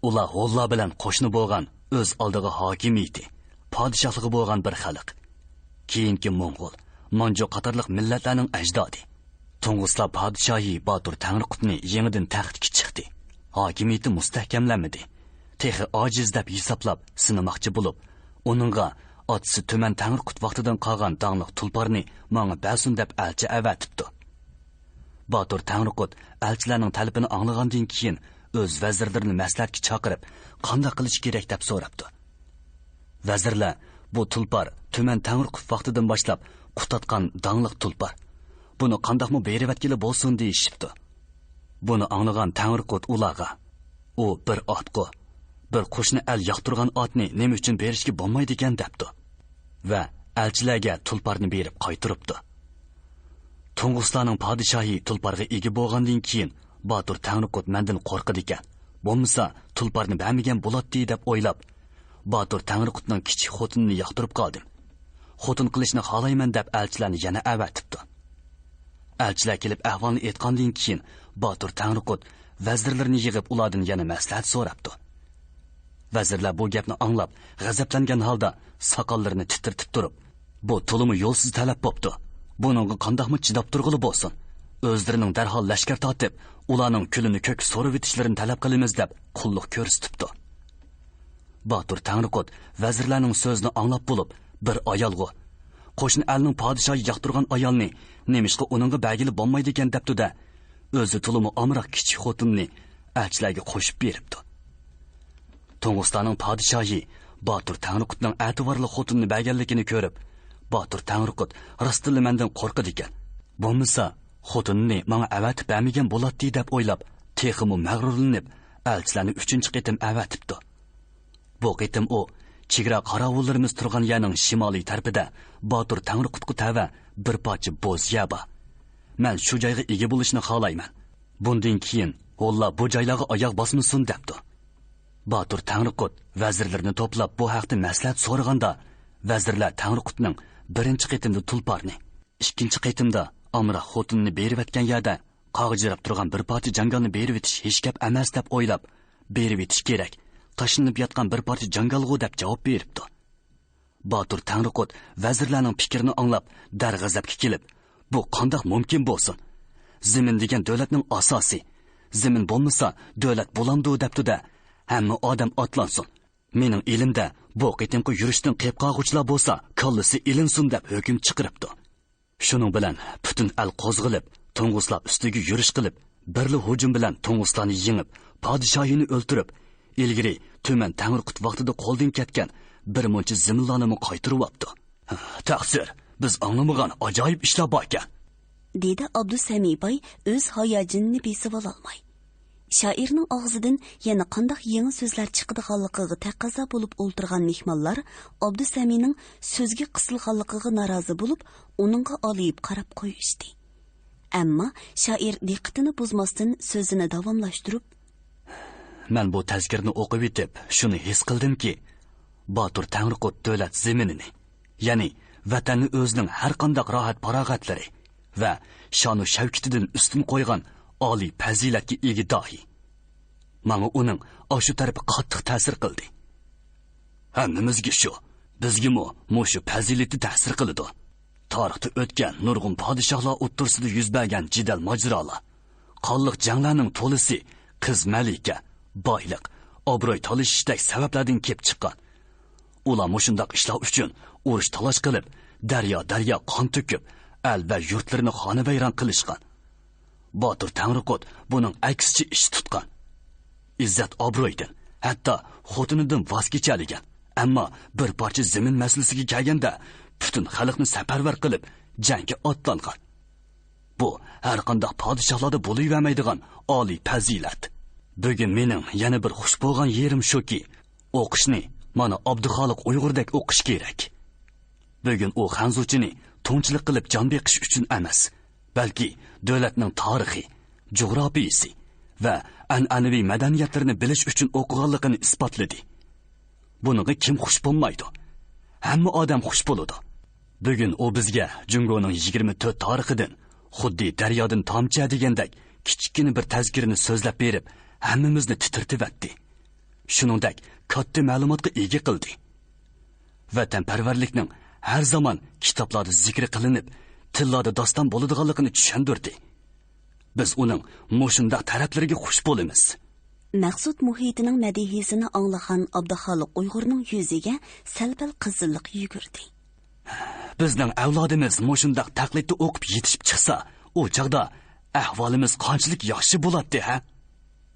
ئۇلار ھونلار بىلەن قوشنا بولغان، ئۆز ئالدىغا ھاكىمىيىتى، پادىشاھلىقى بولغان بىر خەلق. كېيىنكى موڭغۇل، مانجۇ قاتارلىق مىللەتلەرنىڭ ئەجدادى. توڭغۇسلار پادىشاھى باتۇر تەڭرىقۇتنى يېڭىدىن تەختكە چىقتى. ھاكىمىيىتى مۇستەھكەملەنمىدى. تېخى ئاجىز دەپ ھېسابلاپ سىنىماقچى بولۇپ، ئۇنىڭغا ئاتىسى تۈمەن تەڭرىقۇت ۋاقتىدىن قالغان داڭلىق تۇلپارنى ماڭا بەرسۇن دەپ ئەلچى ئەۋەتىپتۇ. باتۇر تەڭرىقۇت ئەلچىلەرنىڭ تەلىپىنى ئاڭلىغاندىن كېيىن، ئۆز ۋەزىرلىرىنى مەسلىھەتكە چاقىرىپ، قانداق قىلىش كېرەك دەپ سوراپتۇ. ۋەزىرلەر، بۇ تۇلپار تۈمەن تەڭرىقۇت ۋاقتىدىن باشلاپ قۇت ئاتقان داڭلىق تۇلپار. بۇنى قانداقمۇ بېرىۋەتكىلى بولسۇن دېيىشىپتۇ. بۇنى ئاڭلىغان تەڭرىقۇت ئۇلارغا، ئۇ بىر ئاتقۇ، بىر قوشنا ئەل ياقتۇرغان ئاتنى نېمە ئۈچۈن بېرىشكە بولمايدىكەن دەپتۇ. ۋە ئەلچىلەرگە تۇلپارنى بېرىپ قايتۇرۇپتۇ. توڭغۇسلارنىڭ پادىشاھى تۇلپارغا ئىگە بولغاندىن كېيىن، باتۇر تەڭرىقۇت مەندىن قورقىدىكەن، بولمىسا تۇلپارنى بەرمىگەن بولاتتى دەپ ئويلاپ، باتۇر تەڭرىقۇتنىڭ كىچىك خوتۇنىنى ياقتۇرۇپ قالدىم. خوتۇن قىلىشنى خالايمەن دەپ ئەلچىلەرنى يەنە ئەۋەتىپتۇ. ئەلچىلەر كېلىپ ئەھۋالنى ئېيتقاندىن كېيىن، باتۇر تەڭرىقۇت ۋەزىرلىرىنى يىغىپ ئۇلاردىن يەنە مەسلىھەت سوراپتۇ. ۋەزىرلەر بۇ گەپنى ئاڭلاپ، غەزەپلەنگەن ھالدا ساقاللىرىنى تىترىتىپ تۇرۇپ، بۇ تولىمۇ يولسىز تەلەپ بوپتۇ. بۇنىڭغا قانداقمۇ چىداپ تۇرغىلى بولسۇن؟ ئۆزلىرىنىڭ دەرھال لەشكەر تارتىپ، ئۇلارنىڭ كۈلىنى كۆككە سورۇۋېتىشلىرىنى تەلەپ قىلىمىز دەپ قۇللۇق كۆرسىتىپتۇ. باتۇر تەڭرىقۇت ۋەزىرلەرنىڭ سۆزىنى ئاڭلاپ بولۇپ، بىر ئايالغۇ، قوشنا ئەلنىڭ پادىشاھى ياقتۇرغان ئايالنى نېمىشقا ئۇنىڭغا بەرگىلى بولمايدىكەن دەپتۇ-دە، ئۆزى تولىمۇ ئامراق كىچىك خوتۇننى ئەلچىلەرگە قوشۇپ بېرىپتۇ. توڭغۇسلارنىڭ پادىشاھى باتۇر تەڭرىقۇتنىڭ ئەتىۋارلىق خوتۇننى بەرگەنلىكىنى كۆرۈپ، باتۇر تەڭرىقۇت راستتىنلا مەندىن قورقىدىكەن. بولمىسا، خوتۇنىنى ماڭا ئەۋەتىپ بەرمىگەن بولاتتى دەپ ئويلاپ، تېخىمۇ مەغرۇرلىنىپ، ئەلچىلەرنى ئۈچىنچى قېتىم ئەۋەتىپتۇ. بۇ قېتىم ئۇ چېگرا قاراۋۇللىرىمىز تۇرغان يەرنىڭ شىمالىي تەرىپىدە باتۇر تەڭرىقۇتقا تەۋە بىر پارچە بوز يەر بار. مەن شۇ جايغا ئىگە بولۇشنى خالايمەن. بۇندىن كېيىن ھونلار بۇ جايلارغا ئاياغ باسمىسۇن دەپتۇ. باتۇر تەڭرىقۇت ۋەزىرلىرىنى توپلاپ بۇ ھەقتە مەسلىھەت سورىغاندا، ۋەزىرلەر تەڭرىقۇتنىڭ بىرىنچى قېتىمدا تۇلپارنى، ئىككىنچى قېتىمدا ئامراق خوتۇننى بېرىۋەتكەن يەردە قاغجىراپ تۇرغان بىر پارچە جاڭگالنى بېرىۋېتىش ھېچگەپ ئەمەس دەپ ئويلاپ، بېرىۋېتىش كېرەك، تاشلىنىپ ياتقان بىر پارچە جاڭگالغۇ دەپ جاۋاب بېرىپتۇ. باتۇر تەڭرىقۇت ۋەزىرلەرنىڭ پىكرىنى ئاڭلاپ، دەرغەزەپكە كېلىپ، بۇ قانداق مۇمكىن بولسۇن؟ زېمىن دېگەن دۆلەتنىڭ ئاساسى. زېمىن بولمىسا، دۆلەت بولامدۇ دەپتۇ-دە، ھەممە ئادەم ئاتلانسۇن. مېنىڭ ئېلىمدە بۇ قېتىمقى يۈرۈشتىن قېپ قالغۇچىلار بولسا، كاللىسى ئېلىنسۇن دەپ ھۆكۈم چىقىرىپتۇ. شۇنىڭ بىلەن پۈتۈن ئەل قوزغىلىپ، توڭغۇسلار ئۈستىگە يۈرۈش قىلىپ، بىرلا ھۇجۇم بىلەن توڭغۇسلارنى يېڭىپ، پادىشاھىنى ئۆلتۈرۈپ، ئىلگىرى تۈمەن تەڭرىقۇت ۋاقتىدا قولدىن كەتكەن بىر مۇنچە زېمىنلارنىمۇ قايتۇرۇۋاپتۇ. تەقسىر، بىز ئاڭلىمىغان ئاجايىپ ئىشلار باركەن. دېدى ئابدۇسەمى باي ئۆز ھاياجىنىنى بېسىۋالالماي. شائىرنىڭ ئاغزىدىن يەنە قانداق يېڭى سۆزلەر چىقىدىغانلىقىغا تەقەززا بولۇپ ئولتۇرغان مېھمانلار ئابدۇسەمىنىڭ سۆزگە قىسىلغانلىقىغا نارازى بولۇپ، ئۇنىڭغا ئالىيىپ قاراپ قويۇشتى. ئەمما شائىر دىققىتىنى بۇزماستىن سۆزىنى داۋاملاشتۇرۇپ، مەن بۇ تەزكىرىنى ئوقۇۋېتىپ، شۇنى ھېس قىلدىمكى، باتۇر تەڭرىقۇت دۆلەت زېمىنىنى، يەنى ۋەتەننى ئۆزىنىڭ ھەر قانداق راھەت-پاراغەتلىرى ۋە شانۇ-شەۋكىتىدىن ئۈستۈن قويغان ئالىي پەزىلەتكە ئىگە داھىي. ماڭا ئۇنىڭ ئاشۇ تەرىپى قاتتىق تەسىر قىلدى. ھەممىمىزگە شۇ، بىزگىمۇ مۇشۇ پەزىلىتى تەسىر قىلىدۇ. تارىختا ئۆتكەن نۇرغۇن پادىشاھلار ئوتتۇرىسىدا يۈز بەرگەن جېدەل-ماجىرالار، قانلىق جەڭلەرنىڭ تولىسى قىز مەلىكە، بايلىق، ئابرۇي تالىشىشتەك سەۋەبلەردىن كېلىپ چىققان. ئۇلار مۇشۇنداق ئىشلار ئۈچۈن ئۇرۇش-تالاش قىلىپ، دەريا-دەريا قان تۆكۈپ، ئەل ۋە يۇرتلىرىنى خانىۋەيران قىلىشقان. باتۇر تەڭرىقۇت بۇنىڭ ئەكسىچە ئىش تۇتقان. ئىززەت-ئابرۇيدىن، ھەتتا خوتۇنىدىن ۋاز كېچەلىگەن. ئەمما بىر پارچە زېمىن مەسىلىسىگە كەلگەندە، پۈتۈن خەلقنى سەپەرۋەر قىلىپ، جەڭگە ئاتلانغان. بۇ ھەرقانداق پادىشاھلاردا بولۇۋەرمەيدىغان ئالىي پەزىلەت. بۈگۈن مېنىڭ يەنە بىر خۇش بولغان يېرىم شۇكى، ئوقۇشنى مانا ئابدۇخالىق ئۇيغۇردەك ئوقۇش كېرەك. بۈگۈن ئۇ خەنزۇچىنى توڭچىلىق قىلىپ جان بېقىش ئۈچۈن ئەمەس، بەلكى دۆلەتنىڭ تارىخى، جۇغراپىيىسى ۋە ئەنئەنىۋى مەدەنىيەتلىرىنى بىلىش ئۈچۈن ئوقۇغانلىقىنى ئىسپاتلىدى. بۇنىڭغا كىم خۇش بولمايدۇ؟ ھەممە ئادەم خۇش بولىدۇ. بۈگۈن ئۇ بىزگە جۇڭگونىڭ يىگىرمە تۆت تارىخىدىن، خۇددى دەريادىن تامچە دېگەندەك كىچىككىنە بىر تەزكىرىنى سۆزلەپ بېرىپ، ھەممىمىزنى تىترىتىۋەتتى. شۇنىڭدەك كاتتا مەلۇماتقا ئىگە قىلدى. ۋەتەنپەرۋەرلىكنىڭ ھەر زامان كىتابلاردا زىكرى قىلىنىپ، تىللاردا داستان بولىدىغانلىقىنى چۈشەندۈردى. بىز ئۇنىڭ مۇشۇنداق تەرەپلىرىگە خۇش بولىمىز. مەخسۇت مۇھىتىنىڭ مەدھىيىسىنى ئاڭلىغان ئابدۇخالىق ئۇيغۇرنىڭ يۈزىگە سەل-پەل قىزىللىق يۈگۈردى. بىزنىڭ ئەۋلادىمىز مۇشۇنداق تەقلىدتە ئوقۇپ يېتىشىپ چىقسا، ئۇ چاغدا ئەھۋالىمىز قانچىلىك ياخشى بولاتتى، ھە؟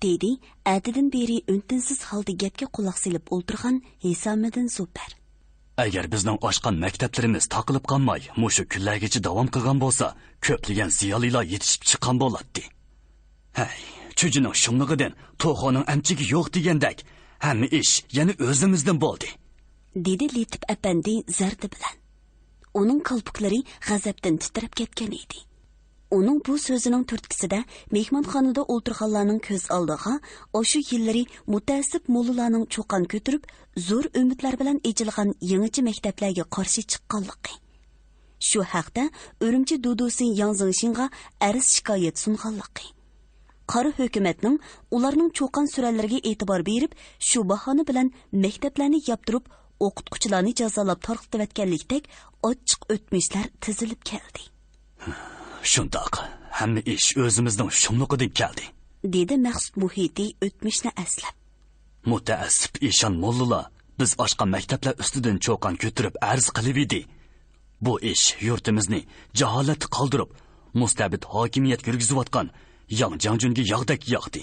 دېدى ئەتىدىن بېرى ئۈن-تىنسىز ھالدا گەپكە قۇلاق سېلىپ ئولتۇرغان ھېسامىدىن زۇبەر. ئەگەر بىزنىڭ ئاچقان مەكتەپلىرىمىز تاقىلىپ قالماي، مۇشۇ كۈنلەرگىچە داۋام قىلغان بولسا، كۆپلىگەن زىيالىيلار يېتىشىپ چىققان بولاتتى. ھەي، چۈجىنىڭ شۇملۇقىدىن توخۇنىڭ ئەمچىكى يوق دېگەندەك، ھەممە ئىش يەنە ئۆزىمىزدىن بولدى. دېدى لېتىپ ئەپەندى زەردە بىلەن. ئۇنىڭ كالپۇكلىرى غەزەپتىن تىترەپ كەتكەن ئىدى. ئۇنىڭ بۇ سۆزىنىڭ تۈرتكىسىدە مېھمانخانىدا ئولتۇرغانلارنىڭ كۆز ئالدىغا ئاشۇ يىللىرى مۇتەئەسسىپ موللىلارنىڭ چۇقان كۆتۈرۈپ، زور ئۈمىدلەر بىلەن ئېچىلغان يېڭىچە مەكتەپلەرگە قارشى چىققانلىقى، شۇ ھەقتە ئۈرۈمچى دۇدۇسى ياڭ زېڭشىنغا ئەرز شىكايەت سۇنغانلىقى، قارا ھۆكۈمەتنىڭ ئۇلارنىڭ چۇقان سۈرەنلىرىگە ئېتىبار بېرىپ، شۇ باھانە بىلەن مەكتەپلەرنى ياپتۇرۇپ، ئوقۇتقۇچىلارنى جازالاپ تارقىتىۋەتكەنلىكتەك ئاچچىق ئۆتمۈشلەر تىزىلىپ كەلدى. شۇنداق، ھەممە ئىش ئۆزىمىزنىڭ شۇملۇقىدىن كەلدى. دېدى مەخسۇت مۇھىتى ئۆتمۈشنى ئەسلەپ. مۇتەئەسسىپ ئىشان موللىلار بىز ئاچقان مەكتەپلەر ئۈستىدىن چۇقان كۆتۈرۈپ ئەرز قىلىۋىدى. بۇ ئىش يۇرتىمىزنى جاھالەتتە قالدۇرۇپ، مۇستەبىت ھاكىمىيەت يۈرگۈزۈۋاتقان ياڭ جياڭجۈنگە ياغدەك ياغدى.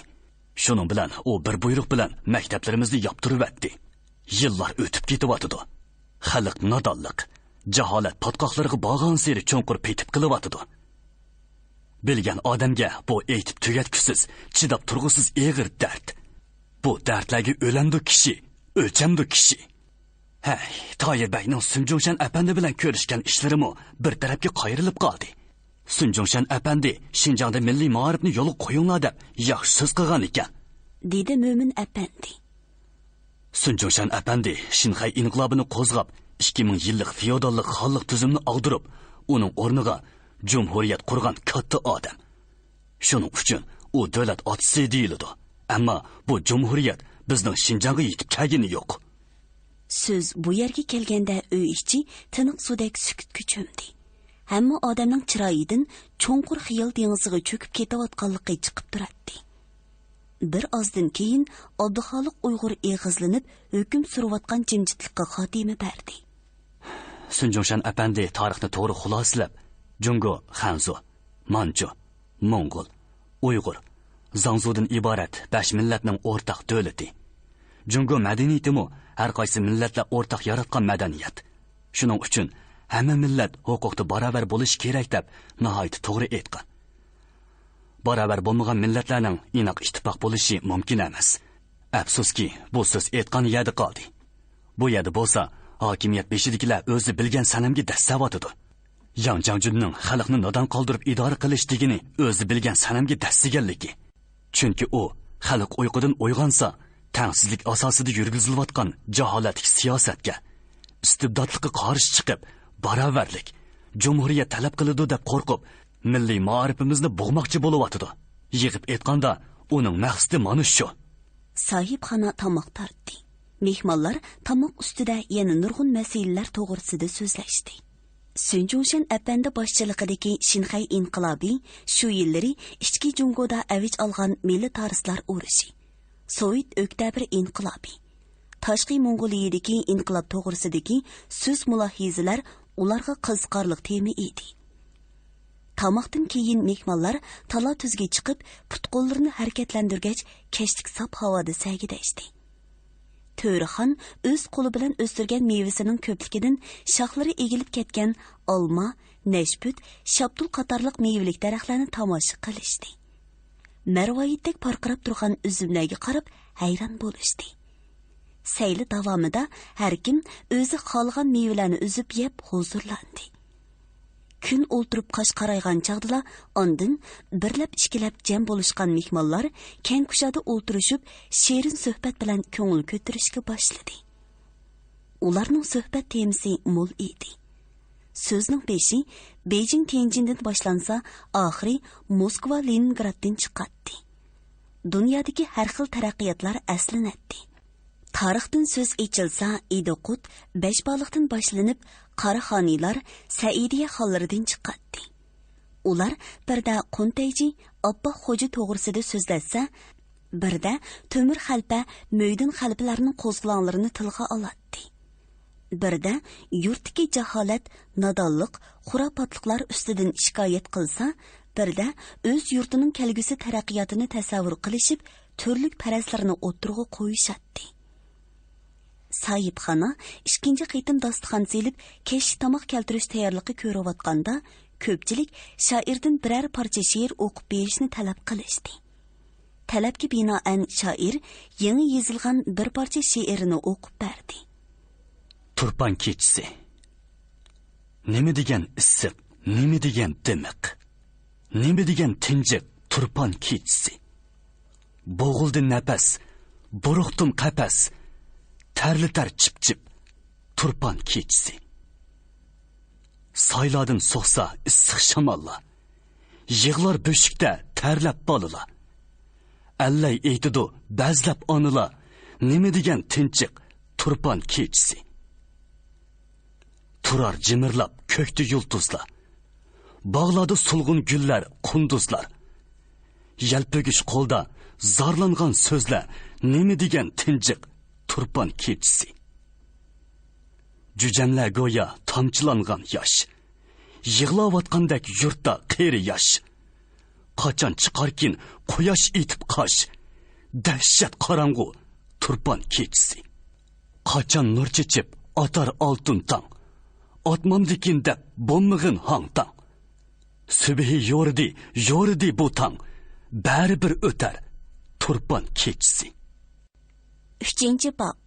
شۇنىڭ بىلەن ئۇ بىر بۇيرۇق بىلەن مەكتەپلىرىمىزنى ياپتۇرۇۋەتتى. يىللار ئۆتۈپ كېتىۋاتىدۇ. خەلق نادانلىق، جاھالەت پاتقاقلىرىغا بارغانسېرى چوڭقۇر پېتىپ قېلىۋاتىدۇ. بىلگەن ئادەمگە بۇ ئېيتىپ تۈگەتكۈسىز، چىداپ تۇرغۇسىز ئېغىر دەرد. بۇ دەردلەرگە ئۆلەمدۇ كىشى، ئۆچەمدۇ كىشى؟ ھەي، تايىر بەگنىڭ سۈن جۇڭشەن ئەپەندى بىلەن كۆرۈشكەن ئىشلىرىمۇ بىر تەرەپكە قايرىلىپ قالدى. سۈن جۇڭشەن ئەپەندى شىنجاڭدا مىللىي مائارىپنى يولغا قويۇڭلار دەپ ياخشى سۆز قىلغان ئىكەن. دېدى مۆمىن ئەپەندى. سۈن جۇڭشەن ئەپەندى شىنخەي ئىنقىلابىنى قوزغاپ، ئىككى مىڭ يىللىق فېئوداللىق خانلىق تۈزۈمنى ئاغدۇرۇپ، ئۇنىڭ ئورنىغا جۇمھۇرىيەت قۇرغان كاتتا ئادەم. شۇنىڭ ئۈچۈن ئۇ دۆلەت ئاتىسى دېيىلىدۇ. ئەمما بۇ جۇمھۇرىيەت بىزنىڭ شىنجاڭغا يېتىپ كەلگىنى يوق. سۆز بۇ يەرگە كەلگەندە ئۆي ئىچى تىنىق سۇدەك سۈكۈتكە چۆمدى. ھەممە ئادەمنىڭ چىرايىدىن چوڭقۇر خىيال دېڭىزىغا چۆكۈپ كېتىۋاتقانلىقى چىقىپ تۇراتتى. بىر ئازدىن كېيىن ئابدۇخالىق ئۇيغۇر ئېغىزلىنىپ ھۆكۈم سۈرۈۋاتقان جىمجىتلىققا خاتىمە بەردى. سۈن جۇڭشەن ئەپەندى تارىخنى توغرا خۇلاسىلەپ، جۇڭگو، خەنزۇ، مانجۇ، موڭغۇل، ئۇيغۇر، زاڭزۇدىن ئىبارەت بەش مىللەتنىڭ ئورتاق دۆلىتى. جۇڭگو مەدەنىيىتىمۇ ھەر قايسى مىللەتلەر ئورتاق ياراتقان مەدەنىيەت. شۇنىڭ ئۈچۈن ھەممە مىللەت ھوقۇقتا باراۋەر بولۇشى كېرەك دەپ ناھايىتى توغرا ئېيتقان. باراۋەر بولمىغان مىللەتلەرنىڭ ئىناق ئىتتىپاق بولۇشى مۇمكىن ئەمەس. ئەپسۇسكى، بۇ سۆز ئېيتقان يەردە قالدى. بۇ يەردە بولسا، ھاكىمىيەت بېشىدىكىلەر ئۆزى بىلگەن سەنەمگە دەسسەۋاتىدۇ. ياڭ جياڭجۈننىڭ خەلقنى نادان قالدۇرۇپ ئىدارە قىلىش دېگىنى ئۆزى بىلگەن سەنەمگە دەسسىگەنلىكى. چۈنكى ئۇ خەلق ئۇيقۇدىن ئويغانسا، تەڭسىزلىك ئاساسىدا يۈرگۈزۈلۈۋاتقان جاھالەتلىك سىياسەتكە، ئىستىبداتلىققا قارشى چىقىپ، باراۋەرلىك، جۇمھۇرىيەت تەلەپ قىلىدۇ دەپ قورقۇپ، مىللىي مائارىپىمىزنى بوغماقچى بولۇۋاتىدۇ. يىغىپ ئېيتقاندا، ئۇنىڭ مەقسىتى مانا شۇ. ساھىبخانا تاماق تارتتى. مېھمانلار تاماق ئۈستىدە يەنە نۇرغۇن مەسىلىلەر توغرىسىدا سۆزلەشتى. سۈن جۇڭشەن ئەپەندى باشچىلىقىدىكى شىنخەي ئىنقىلابى شۇ يىللىرى ئىچكى جۇڭگودا ئەۋج ئالغان مىللىتارىستلار ئۇرۇشى، سوۋېت ئۆكتەبىر ئىنقىلابى، تاشقى موڭغۇلىيىدىكى ئىنقىلاب توغرىسىدىكى سۆز مۇلاھىزىلەر ئۇلارغا قىزىقارلىق تېما ئىدى. تاماقتىن كېيىن مېھمانلار تالا-تۈزگە چىقىپ، پۇت-قوللىرىنى ھەرىكەتلەندۈرگەچ، كەچلىك ساپ ھاۋادا سەگىدەشتى. تۆرىخان ئۆز قولى بىلەن ئۆستۈرگەن مېۋىسىنىڭ كۆپلۈكىدىن شاخلىرى ئېگىلىپ كەتكەن ئالما، نەشپۈت، شاپتۇل قاتارلىق مېۋىلىك دەرەخلەرنى تاماشا قىلىشتى. مەرۋايىتتەك پارقىراپ تۇرغان ئۈزۈملەرگە قاراپ ھەيران بولۇشتى. سەيلە داۋامىدا ھەركىم ئۆزى خالىغان مېۋىلەرنى ئۈزۈپ يەپ ھۇزۇرلاندى. كۈن ئولتۇرۇپ قاش قارايغان چاغدىلا ئاندىن بىرلەپ-ئىككىلەپ جەم بولۇشقان مېھمانلار كەڭ كۇشادا ئولتۇرۇشۇپ، شېرىن سۆھبەت بىلەن كۆڭۈل كۆتۈرۈشكە باشلىدى. ئۇلارنىڭ سۆھبەت تېمىسى مول ئىدى. سۆزنىڭ بېشى بېيجىڭ تيەنجىندىن باشلانسا، ئاخىرى موسكۋا لېنىنگرادتىن چىقاتتى. دۇنيادىكى ھەر خىل تەرەققىياتلار ئەسلىنەتتى. تارىختىن سۆز ئېچىلسا، ئىدىقۇت، بەشبالىقتىن باشلىنىپ، قاراخانىيلار، سەئىدىيە خانلىرىدىن چىقاتتى. ئۇلار بىردە قۇنتەيجى، ئاپپاق خوجا توغرىسىدا سۆزلەتسە، بىردە تۆمۈر خەلپە، مۆيدىن خەلپىلەرنىڭ قوزغىلاڭلىرىنى تىلغا ئالاتتى. بىردە يۇرتتىكى جاھالەت، نادانلىق، خۇراپاتلىقلار ئۈستىدىن شىكايەت قىلسا، بىردە ئۆز يۇرتىنىڭ كەلگۈسى تەرەققىياتىنى تەسەۋۋۇر قىلىشىپ، تۈرلۈك پەرەزلىرىنى ئوتتۇرىغا قويۇشاتتى. ساھىبخانا ئىككىنچى قېتىم داستىخان سېلىپ، كەچلىك تاماق كەلتۈرۈش تەييارلىقى كۆرۈۋاتقاندا، كۆپچىلىك شائىردىن بىرەر پارچە شېئىر ئوقۇپ بېرىشنى تەلەپ قىلىشتى. تەلەپكە بىنائەن شائىر يېڭى يېزىلغان بىر پارچە شېئىرنى ئوقۇپ بەردى. تۇرپان كېچىسى. نېمە دېگەن ئىسسىق، نېمە دېگەن دىمىق. نېمە دېگەن تىنچىق تۇرپان كېچىسى. بوغۇلدى نەپەس، بۇرۇقتۇم قەپەس، تەرلىتەر چىپ-چىپ تۇرپان كېچىسى. سايلاردىن سوقسا ئىسسىق شاماللار، يىغلار بۆشۈكتە تەرلەپ بالىلار. ئەللەي ئېيتىدۇ بەزلەپ ئانىلار، نېمە دېگەن تىنچىق تۇرپان كېچىسى. تۇرار جىمىرلاپ كۆكتە يۇلتۇزلار، باغلاردا سولغۇن گۈللەر، قۇندۇزلار. يەلپۈگۈچ قولدا زارلانغان سۆزلەر، نېمە دېگەن تىنچىق تۇرپان كېچىسى. جۈجەملەر گويا تامچىلانغان ياش، يىغلاۋاتقاندەك يۇرتتا قېرى ياش. قاچان چىقاركىن قۇياش ئېتىپ قاش، دەھشەت قاراڭغۇ تۇرپان كېچىسى. قاچان نۇر چېچىپ ئاتار ئالتۇن تاڭ، ئاتمامدىكىن دەپ بولمىغىن ھاڭ-تاڭ. سۈبھى يورۇدى، يورۇدى بۇ تاڭ، بەرىبىر ئۆتەر تۇرپان كېچىسى. ئۈچىنچى باب.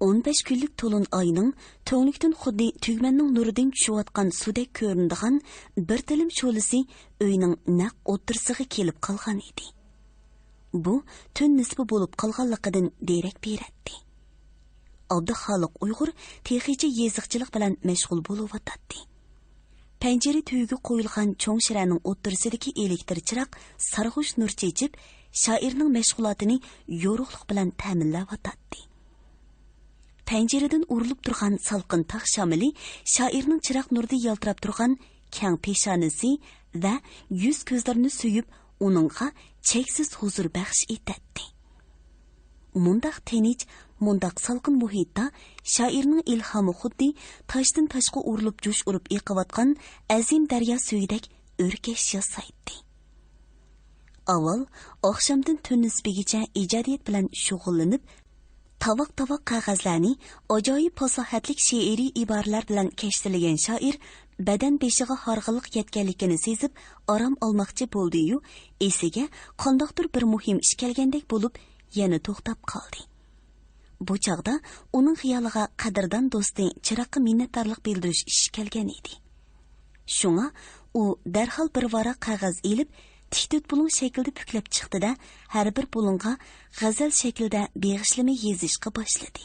ئون بەش كۈنلۈك تولۇن ئاينىڭ تۈڭلۈكتىن خۇددى تۈگمەننىڭ نۇرىدىن چۈشۈۋاتقان سۇدەك كۆرۈنىدىغان بىر تىلىم شولىسى ئۆينىڭ نەق ئوتتۇرىسىغا كېلىپ قالغان ئىدى. بۇ تۈن نىسپا بولۇپ قالغانلىقىدىن دېرەك بېرەتتى. ئابدۇخالىق ئۇيغۇر تېخىچە يېزىقچىلىق بىلەن مەشغۇل بولۇۋاتاتتى. پەنجىرە تۈۋىگە قويۇلغان چوڭ شىرەنىڭ ئوتتۇرىسىدىكى ئېلېكتىر چىراغ سارغۇچ نۇر چېچىپ، شائىرنىڭ مەشغۇلاتىنى يورۇقلۇق بىلەن تەمىنلەۋاتاتتى. پەنجىرىدىن ئۇرۇلۇپ تۇرغان سالقىن تاغ شامىلى شائىرنىڭ چىراغ نۇرىدا يالتىراپ تۇرغان كەڭ پېشانىسى ۋە يۈز كۆزلىرىنى سۆيۈپ، ئۇنىڭغا چەكسىز ھۇزۇر بەخش ئېتەتتى. مۇنداق تىنچ، مۇنداق سالقىن مۇھىتتا شائىرنىڭ ئىلھامى خۇددى تاشتىن تاشقا ئۇرۇلۇپ جۇش ئۇرۇپ ئېقىۋاتقان ئەزىم دەريا سۈيىدەك ئۆركەش ياسايتتى. ئاۋۋال ئاخشامدىن تۈن نىسپىگىچە ئىجادىيەت بىلەن شۇغۇللىنىپ، تاۋاق-تاۋاق قەغەزلەرنى ئاجايىپ پاساھەتلىك شېئىرىي ئىبارىلەر بىلەن كەشتىلىگەن شائىر بەدەن بېشىغا ھارغىنلىق يەتكەنلىكىنى سېزىپ، ئارام ئالماقچى بولدى-يۇ، ئېسىگە قانداقتۇر بىر مۇھىم ئىش كەلگەندەك بولۇپ، يەنە توختاپ قالدى. بۇ چاغدا ئۇنىڭ خىيالىغا قەدىردان دوستى چىراغقا مىننەتدارلىق بىلدۈرۈش ئىشى كەلگەن ئىدى. شۇڭا ئۇ دەرھال بىر ۋاراق قەغەز ئېلىپ، تىك تۆت بۇلۇڭ شەكلىدە پۈكلەپ چىقتى-دە، ھەر بىر بۇلۇڭغا غەزەل شەكلىدە بېغىشلىما يېزىشقا باشلىدى.